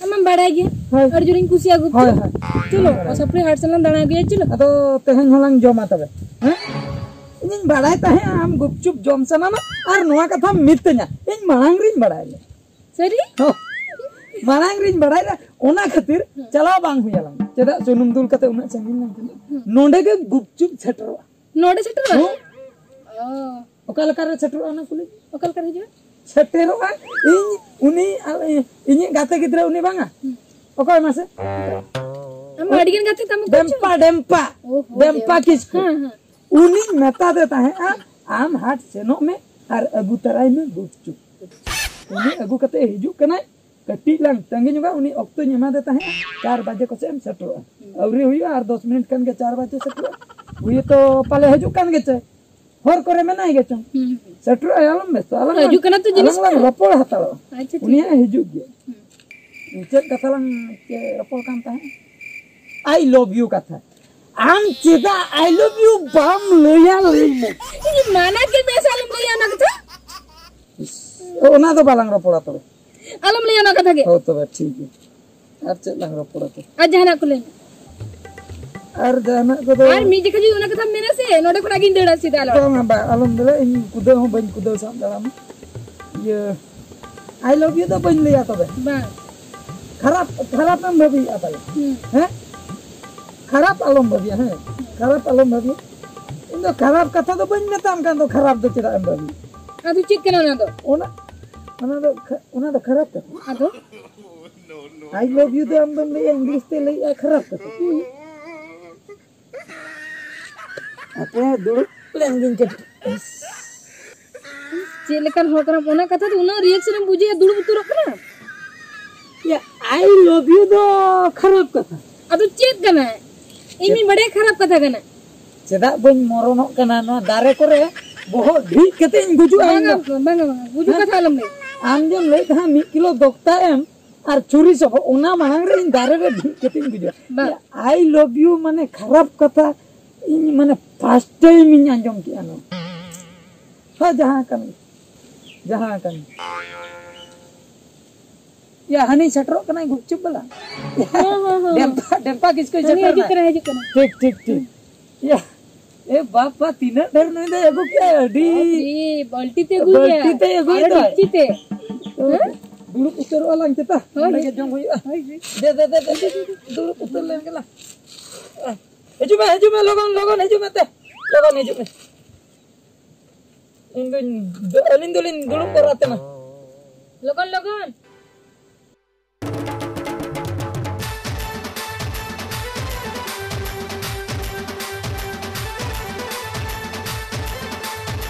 ᱟᱢᱮᱢ ᱵᱟᱲᱟᱭ ᱜᱮᱭᱟ᱾ ᱦᱳᱭ᱾ ᱟᱹᱰᱤ ᱡᱳᱨᱤᱧ ᱠᱩᱥᱤᱭᱟᱜᱼᱟ ᱜᱩᱯᱪᱩᱯ᱾ ᱦᱳᱭ, ᱦᱳᱭ᱾ ᱪᱚᱞᱚ, ᱦᱳᱭ᱾ ᱠᱚᱥᱟᱯᱩᱲᱤ ᱦᱟᱴ ᱥᱮᱫ ᱞᱟᱝ ᱫᱟᱬᱟ ᱟᱹᱜᱩᱭᱟ, ᱪᱚᱞᱚ᱾ ᱟᱫᱚ ᱛᱮᱦᱮᱧ ᱦᱚᱸᱞᱟᱝ ᱡᱚᱢᱟ ᱛᱚᱵᱮ᱾ ᱦᱮᱸ? ᱤᱧᱤᱧ ᱵᱟᱲᱟᱭ ᱛᱟᱦᱮᱸᱜᱼᱟ ᱟᱢ ᱜᱩᱯᱪᱩᱯ ᱡᱚᱢ ᱥᱟᱱᱟᱢᱟ ᱟᱨ ᱱᱚᱣᱟ ᱠᱟᱛᱷᱟᱢ ᱢᱤᱛᱟᱹᱧᱟ᱾ ᱤᱧ ᱢᱟᱲᱟᱝ ᱨᱤᱧ ᱵᱟᱲᱟᱭ ᱞᱮ᱾ ᱥᱟᱹᱨᱤ? ᱦᱚᱸ᱾ ᱢᱟᱲᱟᱝ ᱨᱤᱧ ᱵᱟᱲᱟᱭ ᱞᱮ, ᱚᱱᱟ ᱠᱷᱟᱹᱛᱤᱨ ᱦᱩᱸ᱾ ᱪᱟᱞᱟᱣ ᱵᱟᱝ ᱦᱩᱭ ᱟᱞᱟᱝ᱾ ᱪᱮᱫᱟᱜ ᱥᱩᱱᱩᱢ ᱫᱩᱞ ᱠᱟᱛᱮ ᱩᱱᱟᱹᱜ ᱥᱟᱺᱜᱤᱧ ᱞᱟᱝ ᱪᱟᱞᱟᱜᱼᱟ? ᱦᱩᱸ᱾ ᱱᱚᱰᱮ ᱜᱮ ᱜᱩᱯᱪᱩᱯ ᱥᱮᱴᱮᱨᱚᱜᱼᱟ᱾ ᱱᱚᱰᱮ ᱥᱮᱴᱮᱨᱚᱜᱼᱟ? ᱦᱩᱸ᱾ ᱚ᱾ ᱚᱠᱟ ᱞᱮᱠᱟ ᱨᱮ ᱥᱮᱴᱮᱨᱚᱜᱼᱟ ᱚᱱᱟ ᱠᱩᱞᱤ? ᱚᱠᱟ ᱞᱮᱠᱟ ᱨᱮ ᱦᱤᱡᱩᱜᱼᱟ? ᱥᱮᱴᱮᱨᱚᱜᱼᱟ᱾ ᱤᱧ ᱩᱱᱤ, ᱟ, ᱤᱧᱤᱡ ᱜᱟᱛᱮ ᱜᱤᱫᱽᱨᱟᱹ ᱩᱱᱤ ᱵᱟᱝᱟ? ᱦᱩᱸ᱾ ᱚᱠᱚᱭ ᱢᱟᱥᱮ? ᱟᱢ ᱢᱟ ᱟᱹᱰᱤ ᱜᱟᱱ ᱜᱟᱛᱮ ᱛᱟᱢ ᱠᱚ ᱰᱮᱢᱯᱟ, ᱪᱚ᱾ ᱰᱮᱢᱯᱟ᱾ ᱳᱦᱳ, ᱰᱮᱢᱯᱟ ᱰᱮᱢᱯᱟ᱾ ᱠᱤᱥᱠᱩ᱾ ᱦᱮᱸ, ᱦᱮᱸ᱾ ᱩᱱᱤᱧ ᱢᱮᱛᱟ ᱫᱮ ᱛᱟᱦᱮᱸᱜᱼᱟ, "ᱟᱢ ᱦᱟᱴ ᱥᱮᱱᱚᱜ ᱢᱮ ᱟᱨ ᱟᱹᱜᱩ ᱛᱟᱨᱟᱭ ᱢᱮ ᱜᱩᱯᱪᱩᱯ᱾" ᱩᱱᱤ ᱟᱹᱜᱩ ᱠᱟᱛᱮ ᱦᱤᱡᱩᱜ ᱠᱟᱱᱟᱭ, ᱠᱟᱹᱴᱤᱡ ᱞᱟᱝ ᱛᱟᱺᱜᱤ ᱧᱚᱜᱟ, ᱩᱱᱤ ᱚᱠᱛᱚᱧ ᱮᱢᱟ ᱫᱮ ᱛᱟᱦᱮᱸᱜᱼᱟ, ᱪᱟᱨ ᱵᱟᱡᱮ ᱠᱚᱥᱮᱫ ᱮᱢ ᱥᱮᱴᱮᱨᱚᱜᱼᱟ᱾ ᱦᱩᱸ᱾ ᱟᱹᱣᱨᱤ ᱦᱩᱭᱩᱜᱼᱟ, ᱟᱨ ᱫᱚᱥ ᱢᱤᱱᱤᱴ ᱠᱷᱟᱱ ᱜᱮ ᱪᱟᱨ ᱵᱟᱡᱮ ᱥᱮᱴᱮᱨᱚᱜᱼᱟ᱾ ᱦᱩᱭ ᱛᱚ ᱯᱟᱞᱮ ᱦᱤᱡᱩᱜ ᱠᱟᱱ ᱜᱮᱪᱚᱭ, ᱦᱚᱨ ᱠᱚᱨᱮ ᱢᱮᱱᱟᱭ ᱜᱮᱪᱚᱝ᱾ ᱦᱩᱸ, ᱦᱩᱸ᱾ ᱥᱮᱴᱮᱨᱚᱜᱼᱟᱭ, ᱟᱞᱚᱢ ᱵᱮᱥᱛᱚ, ᱟᱞᱟᱝ ᱦᱤᱡᱩᱜ ᱞᱟᱝ, ᱠᱟᱱᱟ ᱛᱚ ᱡᱤᱱᱤᱥ ᱟᱞᱟᱝ ᱞᱟᱝ ᱴᱟ᱾ ᱨᱚᱯᱚᱲ ᱦᱟᱛᱟᱲᱚᱜᱼᱟ᱾ ᱟᱪᱪᱷᱟ, ᱴᱷᱤᱠ ᱩᱱᱤ ᱜᱮᱭᱟ᱾ ᱦᱟᱸᱜ ᱦᱤᱡᱩᱜ ᱜᱮᱭᱟ᱾ ᱦᱩᱸ᱾ ᱪᱮᱫ ᱠᱟᱛᱷᱟ ᱞᱟᱝ ᱪᱮ-, ᱨᱚᱯᱚᱲ ᱠᱟᱱ ᱛᱟᱦᱮᱸᱫ? "I love you" ᱠᱟᱛᱷᱟ᱾ ᱟᱢ ᱪᱮᱫᱟᱜ I love you ᱵᱟᱢ ᱞᱟᱹᱭᱟ, ᱞᱟᱹᱭ ᱢᱮ᱾ ᱤᱧ ᱢᱟᱱᱟ ᱠᱮᱫ ᱢᱮᱭᱟ ᱥᱮ ᱟᱞᱚᱢ ᱞᱟᱹᱭᱟ ᱚᱱᱟ ᱠᱟᱛᱷᱟ? ᱚᱱᱟ ᱫᱚ ᱵᱟᱞᱟᱝ ᱨᱚᱯᱚᱲᱟ ᱛᱚᱵᱮ᱾ ᱟᱞᱚᱢ ᱞᱟᱹᱭᱟ ᱚᱱᱟ ᱠᱟᱛᱷᱟ ᱜᱮ᱾ ᱦᱳᱭ ᱛᱚᱵᱮ, ᱴᱷᱤᱠ ᱜᱮᱭᱟ᱾ ᱟᱨ ᱪᱮᱫ ᱞᱟᱝ ᱨᱚᱯᱚᱲᱟ ᱛᱚ? ᱟᱨ ᱡᱟᱦᱟᱱᱟᱜ ᱠᱚ ᱞᱟᱹᱭ ᱢᱮ᱾ ᱟᱨ ᱡᱟᱦᱟᱱᱟᱜ ᱠᱚᱫᱚ ᱟᱨ ᱢᱤᱫ ᱡᱚᱠᱷᱟ ᱡᱩᱫᱤ ᱚᱱᱟ ᱠᱟᱛᱷᱟᱢ ᱢᱮᱱᱟ ᱥᱮ, ᱱᱚᱰᱮ ᱠᱷᱚᱱᱟᱜ ᱜᱤᱧ ᱫᱟᱹᱲᱟ ᱥᱤᱫᱷᱟ ᱟᱞᱚ᱾ ᱵᱟᱝᱟ, ᱵᱟᱝ, ᱟᱞᱚᱢ ᱫᱟᱹᱲᱟ, ᱤᱧ ᱠᱩᱫᱟᱹᱣ ᱦᱚᱸ ᱵᱟᱹᱧ ᱠᱩᱫᱟᱹᱣ ᱥᱟᱵ ᱫᱟᱲᱮᱭᱟᱢᱟ᱾ ᱤᱭᱟᱹ, I love you ᱫᱚ ᱵᱟᱹᱧ ᱞᱟᱹᱭᱟ ᱛᱚᱵᱮ᱾ ᱵᱟᱝ᱾ ᱠᱷᱟᱨᱟᱯ, ᱠᱷᱟᱨᱟᱯ ᱮᱢ ᱵᱷᱟᱹᱵᱤᱭᱮᱫᱼᱟ ᱯᱟᱞᱮ? ᱦᱩᱸ᱾ ᱦᱮᱸ? ᱠᱷᱟᱨᱟᱯ ᱟᱞᱚᱢ ᱵᱷᱟᱹᱵᱤᱭᱟ, ᱦᱮᱸ? ᱠᱷᱟᱨᱟᱯ ᱟᱞᱚᱢ ᱵᱷᱟᱹᱵᱤᱭᱟ᱾ ᱤᱧ ᱫᱚ ᱠᱷᱟᱨᱟᱯ ᱠᱟᱛᱷᱟ ᱫᱚ ᱵᱟᱹᱧ ᱢᱮᱛᱟᱢ ᱠᱟᱱ ᱫᱚ, ᱠᱷᱟᱨᱟᱯ ᱫᱚ ᱪᱮᱫᱟᱜ ᱮᱢ ᱵᱷᱟᱹᱵᱤᱭᱟ? ᱟᱫᱚ ᱪᱮᱫ ᱠᱟᱱᱟ ᱚᱱᱟ ᱫᱚ? ᱚᱱᱟ, ᱚᱱᱟ ᱫᱚ ᱠᱷᱟ-, ᱚᱱᱟ ᱫᱚ ᱠᱷᱟᱨᱟᱯ ᱠᱟᱛᱷᱟ᱾ ᱟᱫᱚ? I love you ᱫᱚ ᱟᱢ ᱫᱚᱢ ᱞᱟᱹᱭᱟ, ᱤᱝᱞᱤᱥ ᱛᱮ ᱞᱟᱹᱭᱮᱜᱼᱟ ᱠᱷᱟᱨᱟᱯ ᱠᱟᱛᱷᱟ᱾ ᱦᱩᱸ᱾ ᱟᱯᱮ ᱫᱩᱲᱩᱵ ᱞᱮᱱ ᱜᱤᱧ ᱠᱟᱹᱴᱤᱡ᱾ ᱪᱮᱫ ᱞᱮᱠᱟᱱ ᱦᱚᱲ ᱠᱟᱱᱟᱢ? ᱚᱱᱟ ᱠᱟᱛᱷᱟ ᱫᱚ ᱩᱱᱟᱹᱜ reaction ᱮᱢ ᱵᱩᱡᱷᱟᱹᱣᱟ, ᱫᱩᱲᱩᱵ ᱩᱛᱟᱹᱨᱚᱜ ᱠᱟᱱᱟ᱾ ᱭᱟ, I love you ᱫᱚ ᱠᱷᱟᱨᱟᱯ ᱠᱟᱛᱷᱟ᱾ ᱟᱫᱚ ᱪᱮᱫ ᱠᱟᱱᱟ? ᱤᱧ ᱢᱤᱧ ᱵᱟᱰᱟᱭᱟ ᱠᱷᱟᱨᱟᱯ ᱠᱟᱛᱷᱟ ᱠᱟᱱᱟ᱾ ᱪᱮᱫᱟᱜ ᱵᱟᱹᱧ ᱢᱚᱨᱚᱱᱚᱜ ᱠᱟᱱᱟ ᱱᱚᱣᱟ ᱫᱟᱨᱮ ᱠᱚᱨᱮ ᱵᱚᱦᱚᱜ ᱰᱷᱤᱡ ᱠᱟᱛᱮ ᱤᱧ ᱜᱩᱡᱩᱜᱼᱟ ᱤᱧ ᱵᱟᱝᱟ, ᱫᱚ? ᱵᱟᱝᱟ, ᱵᱟᱝᱟ, ᱜᱩᱡᱩᱜ ᱦᱮᱸ? ᱠᱟᱛᱷᱟ ᱟᱞᱚᱢ ᱞᱟᱹᱭ᱾ ᱟᱢ ᱡᱮᱢ ᱞᱟᱹᱭᱮᱫ ᱛᱟᱦᱮᱸᱫ ᱢᱤᱫ ᱠᱤᱞᱳ ᱫᱚᱠᱛᱟ ᱮᱢ, ᱟᱨ ᱪᱷᱩᱨᱤ ᱥᱚᱵᱚᱜ, ᱚᱱᱟ ᱢᱟᱲᱟᱝ ᱨᱮ ᱤᱧ ᱫᱟᱨᱮ ᱨᱮ ᱰᱷᱤᱡ ᱠᱟᱛᱮᱧ ᱜᱩᱡᱩᱜᱼᱟ᱾ ᱵᱟᱝ᱾ ᱭᱟ, I love you ᱢᱟᱱᱮ ᱠᱷᱟᱨᱟᱯ ᱠᱟᱛᱷᱟ, ᱤᱧ ᱢᱟᱱᱮ first time ᱤᱧ ᱟᱸᱡᱚᱢ ᱠᱮᱜᱼᱟ ᱱᱚᱣᱟ᱾ ᱦᱳᱭ, ᱡᱟᱦᱟᱸ ᱠᱟᱱ ᱜᱮ, ᱡᱟᱦᱟᱸ ᱠᱟᱱ ᱜᱮ᱾ ᱭᱟ, ᱦᱟᱹᱱᱤ ᱥᱮᱴᱮᱨᱚᱜ ᱠᱟᱱᱟᱭ ᱜᱩᱯᱪᱩᱯ ᱵᱟᱞᱟ᱾ ᱦᱚᱸ, ᱦᱚᱸ, ᱦᱚᱸ᱾ ᱰᱮᱢᱯᱟ, ᱰᱮᱢᱯᱟ ᱠᱤᱥᱠᱩᱭ ᱦᱟᱹᱱᱤ ᱥᱮᱴᱮᱨ ᱦᱤᱡᱩᱜ ᱮᱱᱟ᱾ ᱠᱟᱱᱟᱭ, ᱦᱤᱡᱩᱜ ᱠᱟᱱᱟᱭ᱾ ᱴᱷᱤᱠ, ᱴᱷᱤᱠ, ᱴᱷᱤᱠ᱾ ᱭᱟ, ᱮ ᱵᱟᱯ, ᱵᱟ, ᱛᱤᱱᱟᱹᱜ ᱰᱷᱮᱨ ᱱᱩᱭ ᱫᱚᱭ ᱟᱹᱜᱩ ᱠᱮᱜᱼᱟ, ᱟᱹᱰᱤ ᱟᱹᱰᱤ ᱵᱟᱹᱞᱴᱤ ᱛᱮ ᱟᱹᱜᱩᱭ ᱵᱟᱹᱞᱴᱤ ᱜᱮᱭᱟ᱾ ᱛᱮᱭ ᱟᱹᱜᱩᱭ ᱟᱨᱚ ᱫᱚᱭ᱾ ᱰᱮᱠᱪᱤ ᱛᱮ᱾ ᱛᱚ, ᱦᱮᱸ? ᱫᱩᱲᱩᱵ ᱩᱛᱟᱹᱨᱚᱜᱼᱟ ᱞᱟᱝ ᱪᱮᱛᱟ, ᱦᱳᱭ, ᱚᱸᱰᱮ ᱦᱳᱭ᱾ ᱜᱮ ᱡᱚᱢ ᱦᱩᱭᱩᱜᱼᱟ᱾ ᱦᱳᱭ, ᱦᱳᱭ᱾ ᱫᱮ, ᱫᱮ, ᱫᱮ, ᱫᱮ, ᱫᱮ, ᱫᱩᱲᱩᱵ ᱩᱛᱟᱹᱨ ᱞᱮᱱ ᱜᱮᱞᱟᱝ᱾ ᱦᱤᱡᱩᱜ ᱢᱮ, ᱦᱤᱡᱩᱜ ᱢᱮ, ᱞᱚᱜᱚᱱ, ᱞᱚᱜᱚᱱ ᱦᱤᱡᱩᱜ ᱢᱮ ᱛᱮ᱾ ᱞᱚᱜᱚᱱ ᱦᱤᱡᱩᱜ ᱢᱮ᱾ ᱤᱧ ᱫᱩᱧ, ᱟᱹᱞᱤᱧ ᱫᱚᱞᱤᱧ ᱫᱩᱲᱩᱵ ᱠᱚᱜ ᱨᱮ ᱛᱮ ᱢᱟ᱾ ᱞᱚᱜᱚᱱ, ᱞᱚᱜᱚᱱ᱾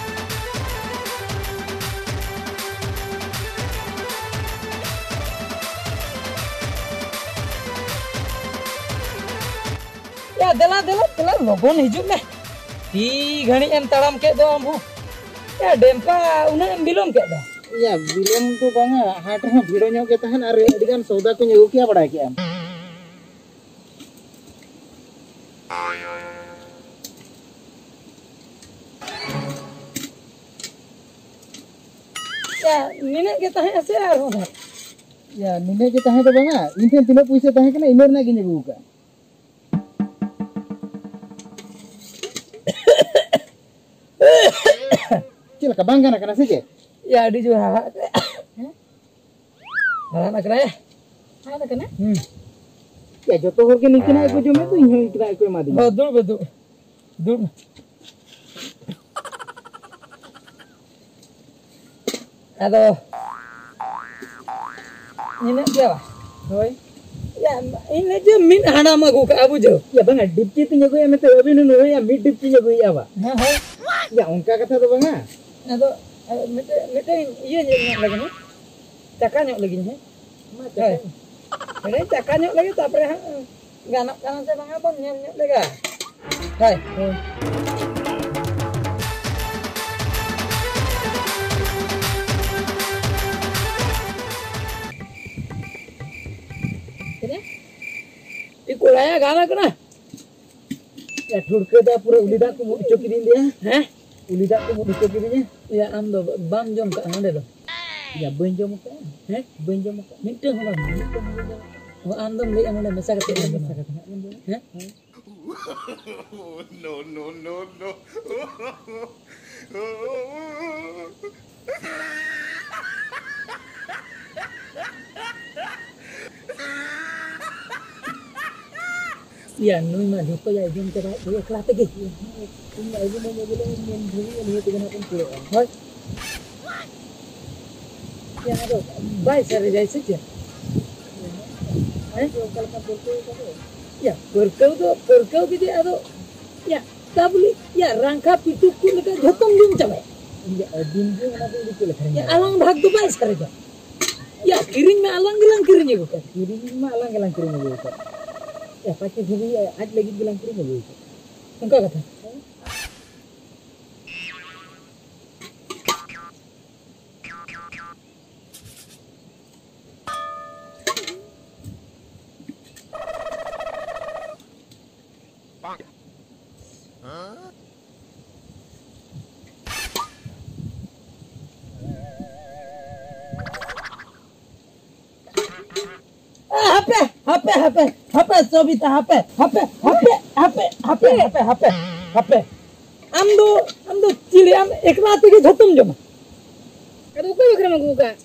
ᱭᱟ, ᱫᱮᱞᱟ, ᱫᱮᱞᱟ, ᱫᱮᱞᱟ, ᱞᱚᱜᱚᱱ ᱦᱤᱡᱩᱜ ᱢᱮ᱾ ᱛᱤ ᱜᱷᱟᱹᱲᱤᱡ ᱮᱢ ᱛᱟᱲᱟᱢ ᱠᱮᱫ ᱫᱚ ᱟᱢ ᱦᱚᱸ᱾ ᱭᱟ, ᱰᱮᱢᱯᱟ, ᱩᱱᱟᱹᱜ ᱮᱢ ᱵᱤᱞᱚᱢ ᱠᱮᱫ ᱫᱚ? ᱭᱟ, ᱵᱤᱞᱚᱢ ᱫᱚ ᱵᱟᱝᱟ, ᱦᱟᱴ ᱨᱮᱦᱚᱸ ᱵᱷᱤᱲᱚ ᱧᱚᱜ ᱜᱮ ᱛᱟᱦᱮᱱ ᱟᱨ ᱟᱹᱰᱤ ᱜᱟᱱ ᱥᱚᱣᱫᱟ ᱠᱚᱧ ᱟᱹᱜᱩ ᱠᱮᱭᱟ, ᱵᱟᱲᱟᱭ ᱠᱮᱜᱼᱟᱢ᱾ ᱭᱟ, ᱱᱤᱱᱟᱹᱜ ᱜᱮ ᱛᱟᱦᱮᱸᱜᱼᱟ ᱥᱮ ᱟᱨᱦᱚᱸ ᱰᱷᱮᱨ? ᱭᱟ, ᱱᱤᱱᱟᱹᱜ ᱜᱮ ᱛᱟᱦᱮᱸ ᱫᱚ ᱵᱟᱝᱟ, ᱤᱧ ᱴᱷᱮᱱ ᱛᱤᱱᱟᱹᱜ ᱯᱩᱭᱥᱟᱹ ᱛᱟᱦᱮᱸ ᱠᱟᱱᱟ, ᱤᱱᱟᱹ ᱨᱮᱱᱟᱜ ᱜᱤᱧ ᱟᱹᱜᱩ ᱟᱠᱟᱫᱼᱟ᱾ ᱪᱮᱫ ᱞᱮᱠᱟ, ᱵᱟᱝ ᱜᱟᱱ ᱟᱠᱟᱱᱟ ᱥᱮ ᱪᱮᱫ? ᱭᱟ, ᱟᱹᱰᱤ ᱡᱳᱨ ᱦᱟᱦᱟᱜ ᱠᱟᱱᱟ᱾ ᱦᱮᱸ? ᱦᱟᱲᱟᱢ ᱟᱠᱟᱱᱟᱭ᱾ ᱦᱟᱲᱟᱢ ᱟᱠᱟᱱᱟ? ᱦᱩᱸ᱾ ᱭᱟ, ᱡᱚᱛᱚ ᱦᱚᱲ ᱜᱮ ᱱᱤᱝᱠᱟᱹᱱᱟᱜ ᱜᱮᱠᱚ ᱡᱚᱢᱮᱫ ᱫᱚ, ᱤᱧ ᱦᱚᱸ ᱱᱤᱝᱠᱟᱹᱱᱟᱜ ᱜᱮᱠᱚ ᱮᱢᱟᱫᱤᱧᱟ᱾ ᱦᱚᱸ, ᱫᱩᱲᱩᱵ ᱢᱮ, ᱫᱩᱲᱩᱵ᱾ ᱫᱩᱲᱩᱵ ᱢᱮ᱾ ᱟᱫᱚ ᱤᱱᱟᱹᱜ ᱜᱮ ᱵᱟ? ᱦᱳᱭ᱾ ᱭᱟ, ᱤᱧ ᱞᱟᱹᱭ ᱡᱮ ᱢᱤᱫ ᱦᱟᱲᱟᱢ ᱟᱹᱜᱩ ᱠᱟᱜᱼᱟ, ᱵᱩᱡᱷᱟᱹᱣ᱾ ᱭᱟ, ᱵᱟᱝᱟ, ᱰᱤᱯᱪᱤ ᱛᱤᱧ ᱟᱹᱜᱩᱭᱟ ᱢᱮᱱᱛᱮ ᱟᱹᱵᱤᱱ ᱦᱚᱸ ᱱᱩᱭ ᱭᱟ, ᱢᱤᱫ ᱰᱤᱯᱪᱤᱧ ᱟᱹᱜᱩᱭᱮᱫᱼᱟ ᱵᱟ᱾ ᱦᱮᱸ, ᱦᱳᱭ᱾ ᱭᱟ, ᱚᱱᱠᱟ ᱠᱟᱛᱷᱟ ᱫᱚ ᱵᱟᱝᱟ᱾ ᱟᱫᱚ, ᱟᱫᱚ ᱢᱤᱫᱴᱮᱡ, ᱢᱤᱫᱴᱮᱡ ᱤᱭᱟᱹ ᱧᱚᱜ ᱞᱟᱹᱜᱤᱫ, ᱦᱮᱸ? ᱪᱟᱠᱟ ᱧᱚᱜ ᱞᱟᱹᱜᱤᱫ, ᱦᱮᱸ? ᱢᱟ, ᱦᱳᱭ᱾ ᱪᱟᱠᱟ᱾ ᱢᱟᱱᱮ ᱪᱟᱠᱟ ᱧᱚᱜ ᱞᱟᱹᱜᱤᱫ, ᱛᱟᱯᱚᱨᱮ ᱦᱟᱸᱜ ᱜᱟᱱᱚᱜ ᱠᱟᱱᱟ ᱥᱮ ᱵᱟᱝᱟ ᱵᱚᱱ ᱧᱮᱞ ᱧᱚᱜ ᱞᱮᱜᱟ᱾ ᱦᱳᱭ᱾ ᱦᱳᱭ᱾ ᱪᱮᱫ? ᱤ ᱠᱚᱲᱟᱭᱟ ᱜᱟᱱ ᱠᱟᱱᱟ? ᱭᱟ, ᱴᱷᱩᱲᱠᱟᱹ ᱫᱟ ᱯᱩᱨᱟᱹ ᱩᱞᱤ ᱫᱟᱜ ᱠᱚ ᱢᱩ ᱦᱚᱪᱚ ᱠᱤᱫᱤᱧ ᱫᱚᱭᱟ᱾ ᱦᱮᱸ? ᱩᱞᱤ ᱫᱟᱜ ᱠᱚ ᱢᱩ ᱦᱚᱪᱚ ᱠᱤᱫᱤᱧᱟ᱾ ᱭᱟ, ᱟᱢ ᱫᱚ ᱵᱟᱢ ᱡᱚᱢ ᱠᱟᱜᱼᱟ ᱱᱚᱸᱰᱮ ᱫᱚ? ᱭᱟ, ᱵᱟᱹᱧ ᱡᱚᱢ ᱠᱟᱜᱼᱟ᱾ ᱦᱮᱸ? ᱵᱟᱹᱧ ᱡᱚᱢ ᱠᱟᱜᱼᱟ᱾ ᱢᱤᱫᱴᱟᱝ ᱦᱚᱸ ᱵᱟᱝ? ᱢᱤᱫᱴᱟᱝ ᱦᱚᱸ ᱵᱟᱹᱧ ᱡᱚᱢ ᱠᱟᱜᱼᱟ᱾ ᱚ, ᱟᱢ ᱫᱚᱢ ᱞᱟᱹᱭᱮᱜᱼᱟ ᱱᱚᱸᱰᱮ ᱢᱮᱥᱟ ᱠᱟᱛᱮ ᱵᱚᱱ ᱡᱚᱢᱟ᱾ ᱢᱮᱥᱟ ᱠᱟᱛᱮ ᱦᱟᱸᱜ ᱵᱚᱱ ᱡᱚᱢᱟ᱾ ᱦᱮᱸ? No, no, no, no. ᱭᱟ, ᱱᱩᱭ ᱢᱟ ᱡᱷᱚᱛᱚ ᱭᱟᱭ ᱡᱚᱢ ᱪᱟᱵᱟᱭᱮᱫ ᱛᱟᱭᱟ ᱮᱠᱞᱟ ᱛᱮᱜᱮ᱾ ᱤᱧ ᱢᱟ ᱟᱹᱜᱩ ᱢᱟᱧ ᱟᱹᱜᱩ ᱞᱮᱫ, ᱤᱧ ᱢᱮᱱ ᱫᱷᱤᱱᱟᱹᱧᱟ ᱱᱤᱭᱟᱹ ᱛᱮᱜᱮ ᱱᱟᱜ ᱵᱚᱱ ᱠᱩᱲᱟᱹᱜᱼᱟ᱾ ᱦᱳᱭ᱾ ᱭᱟ, ᱟᱫᱚ ᱵᱟᱭ ᱥᱟᱨᱮᱡᱟᱭ ᱥᱮ ᱪᱮᱫ? ᱦᱮᱸ? ᱚᱠᱟ ᱞᱮᱠᱟ ᱯᱟᱹᱨᱠᱟᱹᱣ ᱠᱟᱫᱮ? ᱭᱟ, ᱯᱟᱹᱨᱠᱟᱹᱣ ᱫᱚ ᱯᱟᱹᱨᱠᱟᱹᱣ ᱜᱮ ᱡᱮ, ᱟᱫᱚ, ᱭᱟ, ᱛᱟ ᱵᱚᱞᱮ, ᱭᱟ, ᱨᱟᱝᱠᱷᱟ ᱯᱤᱴᱩᱠ ᱠᱚ ᱞᱮᱠᱟ ᱡᱷᱚᱛᱚᱢ ᱡᱚᱢ ᱪᱟᱵᱟᱭᱟ᱾ ᱤᱧ ᱫᱚ ᱟᱹᱰᱤ ᱫᱤᱱ ᱜᱮ ᱚᱱᱟ ᱫᱚ ᱤᱧ ᱫᱚ ᱪᱮᱫ ᱞᱮᱠᱟᱧ ᱭᱟ, ᱧᱟᱢᱟ? ᱟᱞᱟᱝ ᱵᱷᱟᱜᱽ ᱫᱚ ᱵᱟᱭ ᱥᱟᱨᱮᱡᱟ᱾ ᱭᱟ, ᱠᱤᱨᱤᱧ ᱢᱟ ᱟᱞᱟᱝ ᱜᱮᱞᱟᱝ ᱠᱤᱨᱤᱧ ᱟᱹᱜᱩ ᱠᱟᱜ᱾ ᱠᱤᱨᱤᱧ ᱢᱟ ᱟᱞᱟᱝ ᱜᱮᱞᱟᱝ ᱠᱤᱨᱤᱧ ᱟᱹᱜᱩ ᱠᱟᱜ᱾ ᱭᱟ, ᱯᱟᱪᱮ ᱫᱷᱟᱹᱵᱤᱡ ᱟᱡ ᱞᱟᱹᱜᱤᱫ ᱜᱮᱞᱟᱝ ᱠᱤᱨᱤᱧ ᱟᱹᱜᱩ ᱠᱟᱜ᱾ ᱚᱱᱠᱟ ᱠᱟᱛᱷᱟ᱾ ᱦᱟᱯᱮ, ᱦᱟᱯᱮ, ᱦᱟᱯᱮ, ᱥᱚᱵᱤᱛᱟ, ᱦᱟᱯᱮ, ᱦᱟᱯᱮ, ᱦᱟᱯᱮ᱾ ᱟᱢ ᱫᱚ, ᱟᱢ ᱫᱚ ᱪᱤᱞᱤ? ᱟᱢ ᱮᱠᱞᱟ ᱛᱮᱜᱮ ᱡᱷᱚᱛᱚᱢ ᱡᱚᱢᱟ? ᱟᱫᱚ ᱚᱠᱚᱭ ᱵᱟᱠᱷᱨᱟᱢ ᱟᱹᱜᱩ ᱟᱠᱟᱫ?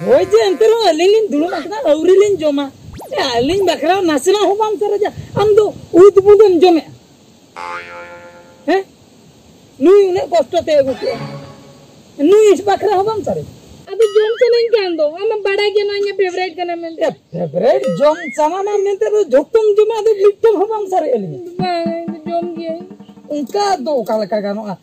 ᱦᱳᱭ ᱡᱮ, ᱮᱱᱛᱮ ᱨᱮᱦᱚᱸ ᱟᱹᱞᱤᱧ ᱞᱤᱧ ᱫᱩᱲᱩᱵ ᱟᱠᱟᱱᱟ, ᱟᱹᱣᱨᱤ ᱞᱤᱧ ᱡᱚᱢᱟ᱾ ᱮ, ᱟᱹᱞᱤᱧ ᱵᱟᱠᱷᱨᱟ ᱱᱟᱥᱮᱱᱟᱜ ᱦᱚᱸ ᱵᱟᱢ ᱥᱟᱨᱮᱡᱟ᱾ ᱟᱢ ᱫᱚ ᱩᱫ ᱵᱩᱫ ᱮᱢ ᱡᱚᱢᱮᱜᱼᱟ᱾ ᱦᱮᱸ? ᱱᱩᱭ ᱩᱱᱟᱹᱜ ᱠᱚᱥᱴᱚ ᱛᱮ ᱟᱹᱜᱩ ᱠᱮᱜᱼᱟ, ᱱᱩᱭ ᱵᱟᱠᱷᱨᱟ ᱦᱚᱸ ᱵᱟᱢ ᱥᱟᱨᱮᱡᱟ᱾ ᱟᱫᱚ ᱡᱚᱢ ᱥᱟᱱᱟᱧ ᱠᱟᱱ ᱫᱚ, ᱟᱢ ᱢᱟ ᱵᱟᱲᱟᱭ ᱜᱮ ᱱᱚᱣᱟ ᱤᱧᱟᱹᱜ favourite ᱠᱟᱱᱟ ᱢᱮᱱᱛᱮ᱾ ᱮ, favourite ᱡᱚᱢ ᱥᱟᱱᱟᱢᱟ ᱢᱮᱱᱛᱮ ᱫᱚ ᱡᱷᱚᱛᱚᱢ ᱡᱚᱢᱟ, ᱟᱫᱚ ᱢᱤᱫᱴᱟᱝ ᱦᱚᱸ ᱵᱟᱢ ᱥᱟᱨᱮᱡ ᱟᱹᱞᱤᱧᱟ᱾ ᱵᱟᱝ, ᱤᱧ ᱫᱚ ᱡᱚᱢ ᱜᱤᱭᱟᱹᱧ᱾ ᱚᱱᱠᱟ ᱫᱚ ᱚᱠᱟ ᱞᱮᱠᱟ ᱜᱟᱱᱚᱜᱼᱟ?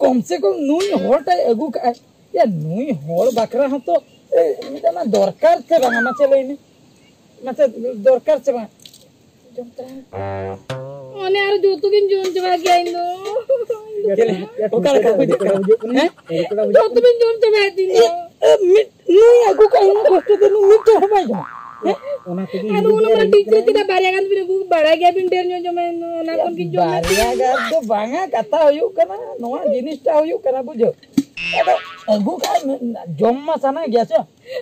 ᱠᱚᱢ ᱥᱮ ᱠᱚᱢ ᱱᱩᱭ ᱦᱚᱲ ᱴᱟᱜ ᱟᱹᱜᱩ ᱠᱟᱜᱼᱟᱭ, ᱭᱟ, ᱱᱩᱭ ᱦᱚᱲ ᱵᱟᱠᱷᱨᱟ ᱦᱚᱸᱛᱚ, ᱮ, ᱢᱤᱫᱴᱟᱝ ᱫᱚᱨᱠᱟᱨ ᱥᱮ ᱵᱟᱝᱟ? ᱢᱟᱥᱮ ᱞᱟᱹᱭ ᱢᱮ, ᱢᱟᱥᱮ ᱫᱚᱨᱠᱟᱨ ᱥᱮ ᱵᱟᱝ? ᱡᱚᱢ ᱛᱟᱨᱟ᱾ ᱚᱱᱮ ᱟᱨ ᱡᱚᱛᱚ ᱜᱤᱧ ᱡᱚᱢ ᱪᱟᱵᱟ ᱠᱮᱭᱟ ᱤᱧ ᱫᱚ᱾ ᱪᱮᱫ ᱞᱮ-, ᱚᱠᱟ ᱞᱮᱠᱟ ᱵᱩᱡᱷᱟᱹᱜ ᱠᱟᱱᱟ? ᱦᱮᱸ? ᱡᱚᱛᱚ ᱜᱤᱧ ᱡᱚᱢ ᱪᱟᱵᱟᱭᱟ ᱤᱧ ᱫᱚ᱾ ᱮ, ᱢᱤᱫ, ᱱᱩᱭ ᱟᱹᱜᱩ ᱠᱟᱜ ᱤᱧ ᱠᱚᱥᱴᱚ ᱛᱮ ᱱᱩᱭ ᱢᱤᱫᱴᱮᱱ ᱦᱚᱸ ᱵᱟᱭ ᱡᱚᱢᱟ᱾ ᱦᱮᱸ? ᱚᱱᱟ ᱛᱮᱜᱮ ᱟᱫᱚ ᱤᱧ ᱚᱱᱟ ᱫᱚ ᱢᱟ ᱴᱷᱤᱠ ᱥᱮ ᱪᱮᱫᱟᱜ ᱵᱟᱨᱭᱟ ᱜᱟᱱ ᱵᱤᱱ ᱟᱹᱜᱩ, ᱵᱟᱲᱟᱭ ᱜᱮᱭᱟ ᱵᱤᱱ ᱰᱷᱮᱨ ᱧᱚᱜ ᱡᱚᱢᱟ, ᱚᱱᱟ ᱠᱷᱚᱱ ᱜᱤᱧ ᱡᱚᱢᱟ᱾ ᱵᱟᱨᱭᱟ ᱜᱟᱱ ᱫᱚ ᱵᱟᱝᱟ, ᱠᱟᱛᱷᱟ ᱦᱩᱭᱩᱜ ᱠᱟᱱᱟ, ᱱᱚᱣᱟ ᱡᱤᱱᱤᱥᱴᱟ ᱦᱩᱭᱩᱜ ᱠᱟᱱᱟ, ᱵᱩᱡᱷᱟᱹᱣ? ᱟᱫᱚ ᱟᱹᱜᱩ ᱠᱟᱜ ᱢᱮ, ᱡᱚᱢ ᱢᱟ ᱥᱟᱱᱟ ᱜᱮᱭᱟ ᱥᱮ?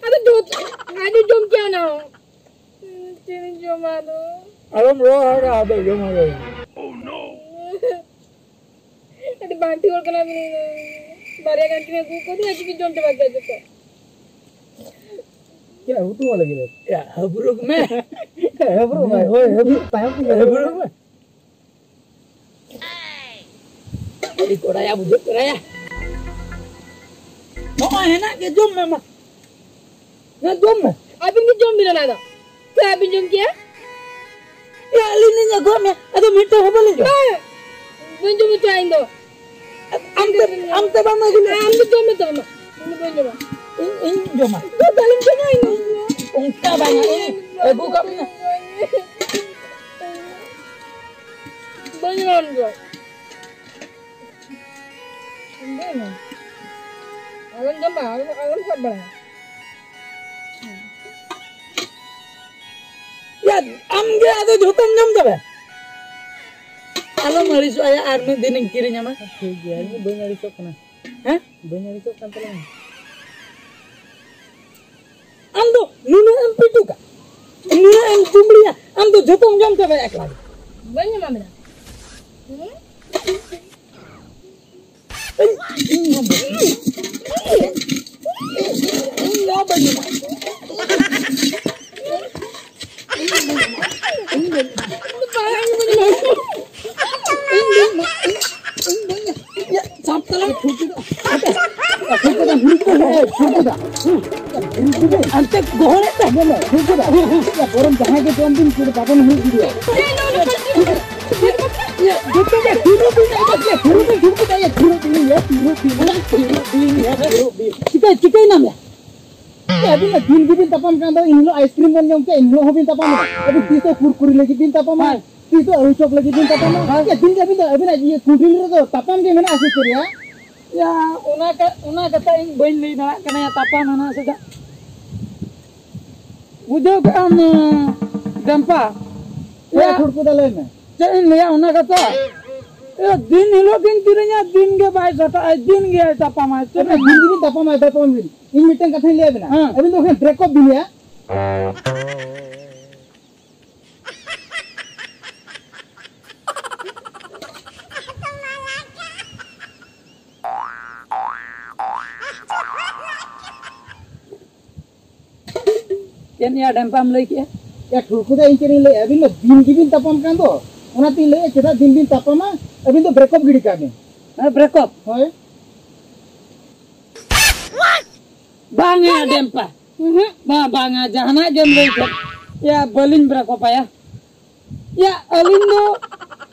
ᱟᱫᱚ ᱡᱚᱛ-, ᱟᱡ ᱦᱚᱸ ᱡᱚᱢ ᱠᱮᱭᱟ ᱚᱱᱟ ᱦᱚᱸ᱾ ᱪᱮᱫ ᱤᱧ ᱡᱚᱢᱟ ᱟᱫᱚ? ᱟᱞᱚᱢ ᱨᱚᱲ ᱦᱟᱲᱟ, ᱟᱫᱚ ᱡᱚᱢ ᱟᱞᱮ᱾ ᱟᱹᱰᱤ ᱵᱟᱝᱴᱷᱤᱠ ᱦᱚᱲ ᱠᱟᱱᱟ ᱵᱤᱱ᱾ ᱵᱟᱨᱭᱟ ᱜᱟᱱ ᱠᱤᱱ ᱟᱹᱜᱩ ᱠᱟᱣᱫᱤᱧᱟ, ᱟᱹᱠᱤᱱ ᱠᱤᱱ ᱡᱚᱢ ᱪᱟᱵᱟ ᱠᱮᱫᱟ ᱡᱚᱛᱚ᱾ ᱪᱮᱫ ᱩᱛᱩ ᱟᱞᱮ ᱠᱮᱫᱟ? ᱭᱟ, ᱦᱟᱹᱵᱨᱩᱠ ᱢᱮ᱾ ᱦᱟᱹᱵᱨᱩᱠ ᱢᱮ, ᱦᱳᱭ, ᱦᱟᱹᱵᱨᱩᱠ ᱛᱟᱭᱚᱢ ᱛᱮ ᱦᱟᱹᱵᱨᱩᱠ ᱢᱮ᱾ ᱟᱹᱰᱤ ᱠᱚᱲᱟᱭᱟ ᱵᱩᱡᱷᱟᱹᱜ ᱠᱟᱱᱟᱭᱟ᱾ ᱱᱚᱜᱼᱚᱭ ᱦᱮᱱᱟᱜ ᱜᱮ, ᱡᱚᱢ ᱢᱮ ᱢᱟ᱾ ᱦᱮᱸ, ᱡᱚᱢ ᱢᱮ᱾ ᱟᱹᱵᱤᱱ ᱜᱮ ᱡᱚᱢ ᱵᱤᱱ ᱚᱱᱟ ᱫᱚ᱾ ᱪᱮᱫ ᱟᱹᱵᱤᱱ ᱡᱚᱢ ᱠᱮᱭᱟ? ᱮ, ᱟᱹᱞᱤᱧ ᱞᱤᱧ ᱟᱹᱜᱩᱣᱟᱜ ᱢᱮᱭᱟ, ᱟᱫᱚ ᱢᱤᱫᱴᱟᱝ ᱦᱚᱸ ᱵᱟᱹᱞᱤᱧ ᱡᱚᱢ᱾ ᱵᱟᱝ, ᱵᱟᱹᱧ ᱡᱚᱢ ᱦᱚᱪᱚᱣᱟ ᱤᱧ ᱫᱚ᱾ ᱟᱢ ᱛᱮ, ᱟᱢ ᱛᱮ ᱵᱟᱢ ᱟᱹᱜᱩ ᱞᱮᱫ? ᱟᱢ ᱫᱚ ᱡᱚᱢ ᱢᱮ ᱛᱚ, ᱟᱢ ᱫᱚ᱾ ᱤᱧ ᱫᱚ ᱵᱟᱹᱧ ᱡᱚᱢᱟ᱾ ᱤᱧ, ᱤᱧ ᱡᱚᱢᱟ᱾ ᱤᱧ ᱫᱚ ᱵᱟᱹᱧ ᱡᱚᱢᱟ, ᱤᱧ ᱫᱚ᱾ ᱚᱱᱠᱟ ᱵᱟᱝᱟ, ᱤᱧ ᱟᱹᱜᱩ ᱠᱟᱜ ᱢᱮᱭᱟ᱾ ᱵᱟᱹᱧ ᱡᱚᱢᱟ ᱤᱧ ᱫᱚ᱾ ᱤᱧ ᱫᱚ ᱵᱟᱹᱧ ᱡᱚᱢᱟ᱾ ᱟᱞᱚᱢ ᱡᱚᱢᱟ, ᱟᱞᱚᱢ, ᱟᱞᱚᱢ ᱥᱟᱵ ᱵᱟᱲᱟᱭᱟ᱾ ᱭᱟ, ᱟᱢ ᱜᱮ ᱟᱫᱚ ᱡᱷᱚᱛᱚᱢ ᱡᱚᱢ ᱪᱟᱵᱟᱭᱟ᱾ ᱟᱞᱚᱢ ᱟᱹᱲᱤᱥᱚᱜᱼᱟ ᱭᱟ, ᱟᱨ ᱢᱤᱫ ᱫᱤᱱᱤᱧ ᱠᱤᱨᱤᱧ ᱟᱢᱟ᱾ ᱴᱷᱤᱠ ᱜᱮᱭᱟ, ᱤᱧ ᱫᱚ ᱵᱟᱹᱧ ᱟᱹᱲᱤᱥᱚᱜ ᱠᱟᱱᱟ᱾ ᱦᱮᱸ? ᱵᱟᱹᱧ ᱟᱹᱲᱤᱥᱚᱜ ᱠᱟᱱ ᱛᱟᱞᱟᱝᱟ᱾ ᱟᱢ ᱫᱚ ᱱᱩᱱᱟᱹᱜ ᱮᱢ ᱯᱤᱴᱩᱠᱟ? ᱱᱩᱱᱟᱹᱜ ᱮᱢ ᱡᱩᱢᱲᱤᱭᱟ, ᱟᱢ ᱫᱚ ᱡᱷᱚᱛᱚᱢ ᱡᱚᱢ ᱪᱟᱵᱟᱭᱟ ᱮᱠᱞᱟ ᱜᱮ᱾ ᱵᱟᱹᱧ ᱮᱢᱟ ᱢᱮᱭᱟ᱾ ᱤᱧ ᱫᱚ ᱤᱧ ᱫᱚ ᱥᱟᱵ ᱛᱟᱞᱟᱝ ᱯᱷᱩᱨᱠᱩᱫᱟ᱾ ᱯᱷᱩᱨᱠᱩᱫᱟ, ᱯᱷᱩᱨᱠᱩᱫᱟ᱾ ᱟᱱᱛᱮ ᱜᱚᱦᱚᱲᱮᱫ ᱛᱟᱦᱮᱸ᱾ ᱯᱷᱩᱨᱠᱩᱫᱟ᱾ ᱵᱚᱨᱚᱝ ᱡᱟᱦᱟᱸᱭ ᱜᱮ ᱡᱚᱢ ᱵᱤᱱ, ᱯᱩᱨᱟᱹ ᱵᱟᱵᱚᱱ ᱦᱩᱭ ᱜᱤᱰᱤᱭᱟ᱾ ᱡᱚᱛᱚ ᱜᱮ ᱯᱷᱩᱨᱠᱩᱫᱟ, ᱯᱷᱩᱨᱠᱩᱫᱟ, ᱯᱷᱩᱨᱠᱩᱫᱟ, ᱯᱷᱩᱨᱠᱩᱫᱟ, ᱯᱷᱩᱨᱠᱩᱫᱟ᱾ ᱪᱤᱠᱟᱹ, ᱪᱤᱠᱟᱹᱭᱮᱱᱟᱢ ᱭᱟ? ᱮ, ᱟᱹᱵᱤᱱ ᱢᱟ ᱫᱤᱱ ᱜᱮᱵᱤᱱ ᱛᱟᱯᱟᱢ ᱠᱟᱱ ᱫᱚ, ᱤᱱ ᱦᱤᱞᱳᱜ ᱟᱭᱤᱥᱠᱨᱤᱢ ᱵᱚᱱ ᱡᱚᱢ ᱠᱮᱫ, ᱤᱱ ᱦᱤᱞᱳᱜ ᱦᱚᱸᱵᱤᱱ ᱛᱟᱯᱟᱢ ᱮᱫᱟ᱾ ᱟᱹᱵᱤᱱ ᱛᱤᱥ ᱫᱚ ᱠᱩᱨᱠᱩᱨᱤ ᱞᱟᱹᱜᱤᱫ ᱵᱤᱱ ᱛᱟᱯᱟᱢᱟ, ᱦᱮᱸ᱾ ᱛᱤᱥ ᱫᱚ ᱟᱹᱞᱩ ᱪᱚᱯ ᱞᱟᱹᱜᱤᱫ ᱵᱤᱱ ᱛᱟᱯᱟᱢᱟ᱾ ᱦᱮᱸ᱾ ᱪᱮᱫ ᱫᱤᱱ ᱜᱮ ᱟᱹᱵᱤᱱ ᱫᱚ, ᱟᱹᱵᱤᱱᱟᱜ ᱤᱭᱟᱹ ᱠᱩᱸᱰᱤᱞ ᱨᱮᱫᱚ ᱛᱟᱯᱟᱢ ᱜᱮ ᱢᱮᱱᱟᱜᱼᱟ ᱥᱮ ᱪᱮᱫ ᱭᱟ? ᱭᱟ, ᱚᱱᱟ ᱠᱟ-, ᱚᱱᱟ ᱠᱟᱛᱷᱟ ᱤᱧ ᱵᱟᱹᱧ ᱞᱟᱹᱭ ᱫᱟᱲᱮᱭᱟᱜ ᱠᱟᱱᱟ ᱭᱟ, ᱛᱟᱯᱟᱢ ᱦᱮᱱᱟᱜ ᱥᱮ ᱪᱮᱫ? ᱵᱩᱡᱷᱟᱹᱣ ᱠᱮᱜᱼᱟᱢ, ᱰᱮᱢᱯᱟ? ᱦᱮᱸ, ᱭᱟ, ᱠᱷᱩᱲᱠᱩᱫᱟ, ᱞᱟᱹᱭ ᱢᱮ᱾ ᱪᱮᱫ ᱤᱧ ᱞᱟᱹᱭᱟ ᱚᱱᱟ ᱠᱟᱛᱷᱟ? ᱮ, ᱫᱤᱱ ᱦᱤᱞᱳᱜ ᱜᱤᱧ ᱠᱤᱨᱤᱧᱟ, ᱫᱤᱱ ᱜᱮ ᱵᱟᱭ ᱥᱟᱴᱟᱜᱼᱟ, ᱫᱤᱱ ᱜᱮ ᱛᱟᱯᱟᱢᱟᱭ᱾ ᱪᱮᱫ ᱟᱯᱮ ᱮᱢ ᱫᱤᱱ ᱜᱮᱵᱤᱱ ᱛᱟᱯᱟᱢᱟ, ᱛᱟᱯᱟᱢ ᱵᱤᱱ᱾ ᱤᱧ ᱢᱤᱫᱴᱟᱝ ᱠᱟᱛᱷᱟᱧ ᱞᱟᱹᱭ ᱟᱵᱤᱱᱟ᱾ ᱦᱮᱸ᱾ ᱟᱹᱵᱤᱱ ᱫᱚ ᱵᱟᱠᱷᱟᱱ break up ᱵᱤᱱ ᱞᱟᱹᱭᱟ᱾ ᱪᱮᱫ ᱭᱟ ᱰᱮᱢᱯᱟᱢ ᱞᱟᱹᱭ ᱠᱮᱜᱼᱟ? ᱭᱟ, ᱴᱷᱩᱲᱠᱩ ᱫᱟ, ᱤᱧ ᱪᱮᱫ ᱤᱧ ᱞᱟᱹᱭᱟ? ᱟᱹᱵᱤᱱ ᱫᱚ ᱫᱤᱱ ᱜᱮᱵᱤᱱ ᱛᱟᱯᱟᱢ ᱠᱟᱱ ᱫᱚ, ᱚᱱᱟᱛᱤᱧ ᱞᱟᱹᱭᱟ, ᱪᱮᱫᱟᱜ ᱫᱤᱱ ᱵᱤᱱ ᱛᱟᱯᱟᱢᱟ? ᱟᱹᱵᱤᱱ ᱫᱚ break up ᱜᱤᱰᱤ ᱠᱟᱜ ᱵᱤᱱ᱾ ᱦᱮᱸ, break up? ᱦᱳᱭ᱾ ᱵᱟᱝ ᱭᱟ, ᱰᱮᱢᱯᱟ᱾ ᱩᱦᱩᱸ᱾ ᱵᱟ-, ᱵᱟᱝᱟ, ᱡᱟᱦᱟᱱᱟᱜ ᱜᱮᱢ ᱞᱟᱹᱭ ᱠᱮᱫ᱾ ᱭᱟ, ᱵᱟᱹᱞᱤᱧ break up ᱟᱭᱟ᱾ ᱭᱟ, ᱟᱹᱞᱤᱧ ᱫᱚ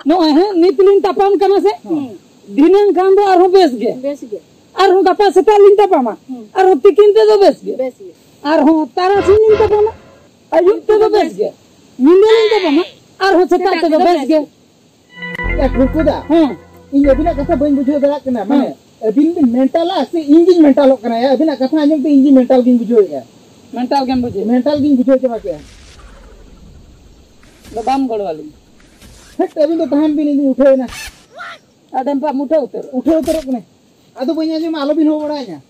ᱱᱚᱜᱼᱚᱭ, ᱦᱮᱸ, ᱱᱤᱛ ᱞᱤᱧ ᱛᱟᱯᱟᱢ ᱠᱟᱱᱟ ᱥᱮ? ᱦᱩᱸ᱾ ᱫᱷᱤᱱᱟᱹᱝ ᱠᱷᱟᱱ ᱫᱚ ᱟᱨᱦᱚᱸ ᱵᱮᱥ ᱜᱮ᱾ ᱵᱮᱥ ᱜᱮ᱾ ᱟᱨᱦᱚᱸ ᱜᱟᱯᱟ ᱥᱮᱛᱟᱜ ᱞᱤᱧ ᱛᱟᱯᱟᱢᱟ᱾ ᱦᱩᱸ᱾ ᱟᱨᱦᱚᱸ ᱛᱤᱠᱤᱱ ᱛᱮᱫᱚ ᱵᱮᱥ ᱜᱮ᱾ ᱵᱮᱥ ᱜᱮ᱾ ᱟᱨᱦᱚᱸ ᱛᱟᱨᱟᱥᱤᱧ ᱞᱤᱧ ᱛᱟᱯᱟᱢᱟ᱾ ᱟᱹᱭᱩᱵ ᱛᱮᱫᱚ ᱵᱮᱥ ᱜᱮ᱾ ᱧᱤᱫᱟᱹ ᱞᱤᱧ ᱛᱟᱯᱟᱢᱟ᱾ ᱟᱨᱦᱚᱸ ᱥᱮᱛᱟᱜ ᱛᱮᱫᱚ ᱵᱮᱥ ᱜᱮ᱾ ᱭᱟ, ᱴᱷᱩᱲᱠᱩ ᱫᱟ᱾ ᱦᱮᱸ᱾ ᱤᱧ ᱟᱹᱵᱤᱱᱟᱜ ᱠᱟᱛᱷᱟ ᱵᱟᱹᱧ ᱵᱩᱡᱷᱟᱹᱣ ᱫᱟᱲᱮᱭᱟᱜ ᱠᱟᱱᱟ᱾ ᱢᱟᱱᱮ, ᱦᱮᱸ᱾ ᱟᱹᱵᱤᱱ ᱵᱤᱱ ᱢᱮᱱᱴᱟᱞᱟ ᱥᱮ ᱤᱧ ᱜᱤᱧ ᱢᱮᱱᱴᱟᱞᱚᱜ ᱠᱟᱱᱟ? ᱭᱟ, ᱟᱹᱵᱤᱱᱟᱜ ᱠᱟᱛᱷᱟ ᱟᱸᱡᱚᱢ ᱛᱮ ᱤᱧ ᱜᱤᱧ ᱢᱮᱱᱴᱟᱞ ᱜᱤᱧ ᱵᱩᱡᱷᱟᱹᱣᱮᱫᱼᱟ᱾ ᱢᱮᱱᱴᱟᱞ ᱜᱮᱢ ᱵᱩᱡᱷᱟᱹᱣ? ᱢᱮᱱᱴᱟᱞ ᱜᱤᱧ ᱵᱩᱡᱷᱟᱹᱣ ᱪᱟᱵᱟ ᱠᱮᱫᱼᱟ᱾ ᱟᱫᱚ ᱵᱟᱢ ᱜᱚᱲᱚ ᱟᱹᱞᱤᱧ? ᱦᱮᱴ, ᱟᱹᱵᱤᱱ ᱫᱚ ᱛᱟᱦᱮᱱ ᱵᱤᱱ, ᱤᱧ ᱩᱴᱷᱟᱹᱣ ᱮᱱᱟ᱾ ᱟᱨ ᱰᱮᱢᱯᱟᱢ ᱩᱴᱷᱟᱹᱣ ᱩᱛᱟᱹᱨᱚᱜ? ᱩᱴᱷᱟᱹᱣ ᱩᱛᱟᱹᱨᱚᱜ ᱠᱟᱱᱟᱧ᱾ ᱟᱫᱚ ᱵᱟᱹᱧ ᱟᱸᱡᱚᱢᱟ, ᱟᱞᱚᱵᱤᱱ ᱦᱚᱦᱚ ᱵᱟᱲᱟᱭᱤᱧᱟ᱾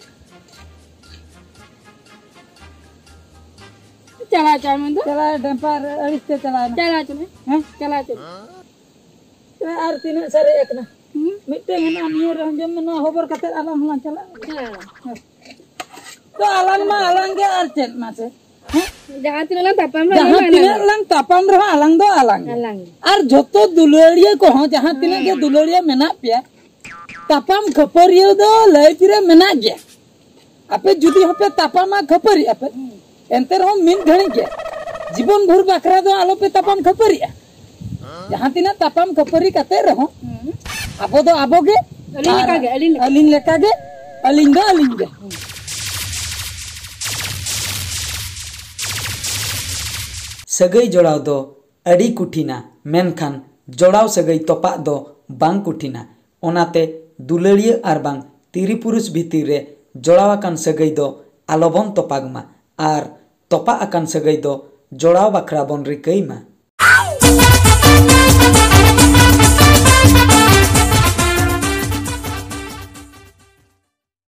ᱪᱟᱞᱟᱣ ᱪᱟᱞᱟᱣ ᱢᱮ ᱫᱚ᱾ ᱪᱟᱞᱟᱣ ᱰᱮᱢᱯᱟᱨ ᱟᱹᱲᱤᱥ ᱛᱮ ᱪᱟᱞᱟᱣ ᱮᱱᱟ᱾ ᱪᱟᱞᱟᱣ ᱪᱟᱞᱟᱣ᱾ ᱦᱮᱸ? ᱪᱟᱞᱟᱣ ᱪᱟᱞᱟᱣ᱾ ᱟᱨ ᱛᱤᱱᱟᱹᱜ ᱥᱟᱨᱮᱡ ᱟᱠᱟᱱᱟ? ᱦᱩᱸ? ᱢᱤᱫᱴᱟᱝ ᱦᱮᱱᱟᱜᱼᱟ ᱱᱤᱭᱟᱹ ᱨᱮᱦᱚᱸ, ᱡᱚᱢ ᱢᱮ, ᱱᱚᱣᱟ ᱦᱚᱵᱚᱨ ᱠᱟᱛᱮ ᱟᱞᱟᱝ ᱦᱚᱸᱞᱟᱝ ᱪᱟᱞᱟᱜᱼᱟ᱾ ᱦᱮᱸ᱾ ᱦᱮᱸ᱾ ᱛᱚ ᱟᱞᱟᱝ ᱢᱟ ᱟᱞᱟᱝ ᱜᱮ, ᱟᱨ ᱪᱮᱫ ᱢᱟᱥᱮ? ᱦᱮᱸ? ᱡᱟᱦᱟᱸ ᱛᱤᱱᱟᱹᱜ ᱞᱟᱝ ᱛᱟᱯᱟᱢ ᱨᱮᱦᱚᱸ ᱡᱟᱦᱟᱸ ᱟᱞᱟᱝ ᱛᱤᱱᱟᱹᱜ ᱟᱞᱟᱝ᱾ ᱞᱟᱝ ᱛᱟᱯᱟᱢ ᱨᱮᱦᱚᱸ ᱟᱞᱟᱝ ᱫᱚ ᱟᱞᱟᱝ ᱜᱮ᱾ ᱟᱞᱟᱝ ᱜᱮ᱾ ᱟᱨ ᱡᱷᱚᱛᱚ ᱫᱩᱞᱟᱹᱲᱤᱭᱟᱹ ᱠᱚᱦᱚᱸ ᱡᱟᱦᱟᱸ ᱛᱤᱱᱟᱹᱜ ᱜᱮ ᱫᱩᱞᱟᱹᱲᱤᱭᱟᱹ ᱢᱮᱱᱟᱜ ᱯᱮᱭᱟ, ᱛᱟᱯᱟᱢ ᱠᱷᱟᱹᱯᱟᱹᱨᱤᱭᱟᱹ ᱫᱚ ᱞᱟᱭᱤᱯᱷ ᱨᱮ ᱢᱮᱱᱟᱜ ᱜᱮᱭᱟ᱾ ᱟᱯᱮ ᱡᱩᱫᱤ ᱦᱚᱸᱯᱮ ᱛᱟᱯᱟᱢᱟ, ᱠᱷᱟᱹᱯᱟᱹᱨᱤᱜ ᱟᱯᱮ, ᱮᱱᱛᱮ ᱨᱮᱦᱚᱸ ᱢᱤᱫ ᱜᱷᱟᱹᱲᱤᱡ ᱜᱮ, ᱡᱤᱵᱚᱱ ᱵᱷᱳᱨ ᱵᱟᱠᱷᱨᱟ ᱫᱚ ᱟᱞᱚᱯᱮ ᱛᱟᱯᱟᱢ ᱠᱷᱟᱹᱯᱟᱹᱨᱤᱜᱼᱟ᱾ ᱡᱟᱦᱟᱸ ᱛᱤᱱᱟᱹᱜ ᱛᱟᱯᱟᱢ ᱠᱷᱟᱹᱯᱟᱹᱨᱤ ᱠᱟᱛᱮ ᱨᱮᱦᱚᱸ ᱦᱩᱸ᱾ ᱟᱵᱚ ᱫᱚ ᱟᱵᱚ ᱜᱮ, ᱟᱹᱞᱤᱧ ᱟᱨ ᱞᱮᱠᱟ ᱜᱮ, ᱟᱹᱞᱤᱧ ᱞᱮᱠᱟ᱾ ᱟᱹᱞᱤᱧ ᱞᱮᱠᱟ ᱜᱮ, ᱟᱹᱞᱤᱧ ᱫᱚ ᱟᱹᱞᱤᱧ ᱜᱮ᱾ ᱥᱟᱹᱜᱟᱹᱭ ᱡᱚᱲᱟᱣ ᱫᱚ ᱟᱹᱰᱤ ᱠᱩᱴᱷᱤᱱᱟ, ᱢᱮᱱᱠᱷᱟᱱ ᱡᱚᱲᱟᱣ ᱥᱟᱹᱜᱟᱹᱭ ᱛᱚᱯᱟᱜ ᱫᱚ ᱵᱟᱝ ᱠᱩᱴᱷᱤᱱᱟ᱾ ᱚᱱᱟᱛᱮ ᱫᱩᱞᱟᱹᱲᱤᱭᱟᱹ ᱟᱨ ᱵᱟᱝ ᱛᱤᱨᱤ ᱯᱩᱨᱩᱥ ᱵᱷᱤᱛᱤᱨ ᱨᱮ ᱡᱚᱲᱟᱣ ᱟᱠᱟᱱ ᱥᱟᱹᱜᱟᱹᱭ ᱫᱚ ᱟᱞᱚᱵᱚᱱ ᱛᱚᱯᱟᱜᱽ ᱢᱟ ᱟᱨ ᱛᱚᱯᱟᱜ ᱟᱠᱟᱱ ᱥᱟᱹᱜᱟᱹᱭ ᱫᱚ ᱡᱚᱲᱟᱣ ᱵᱟᱠᱷᱨᱟ ᱵᱚᱱ ᱨᱤᱠᱟᱹᱭ ᱢᱟ᱾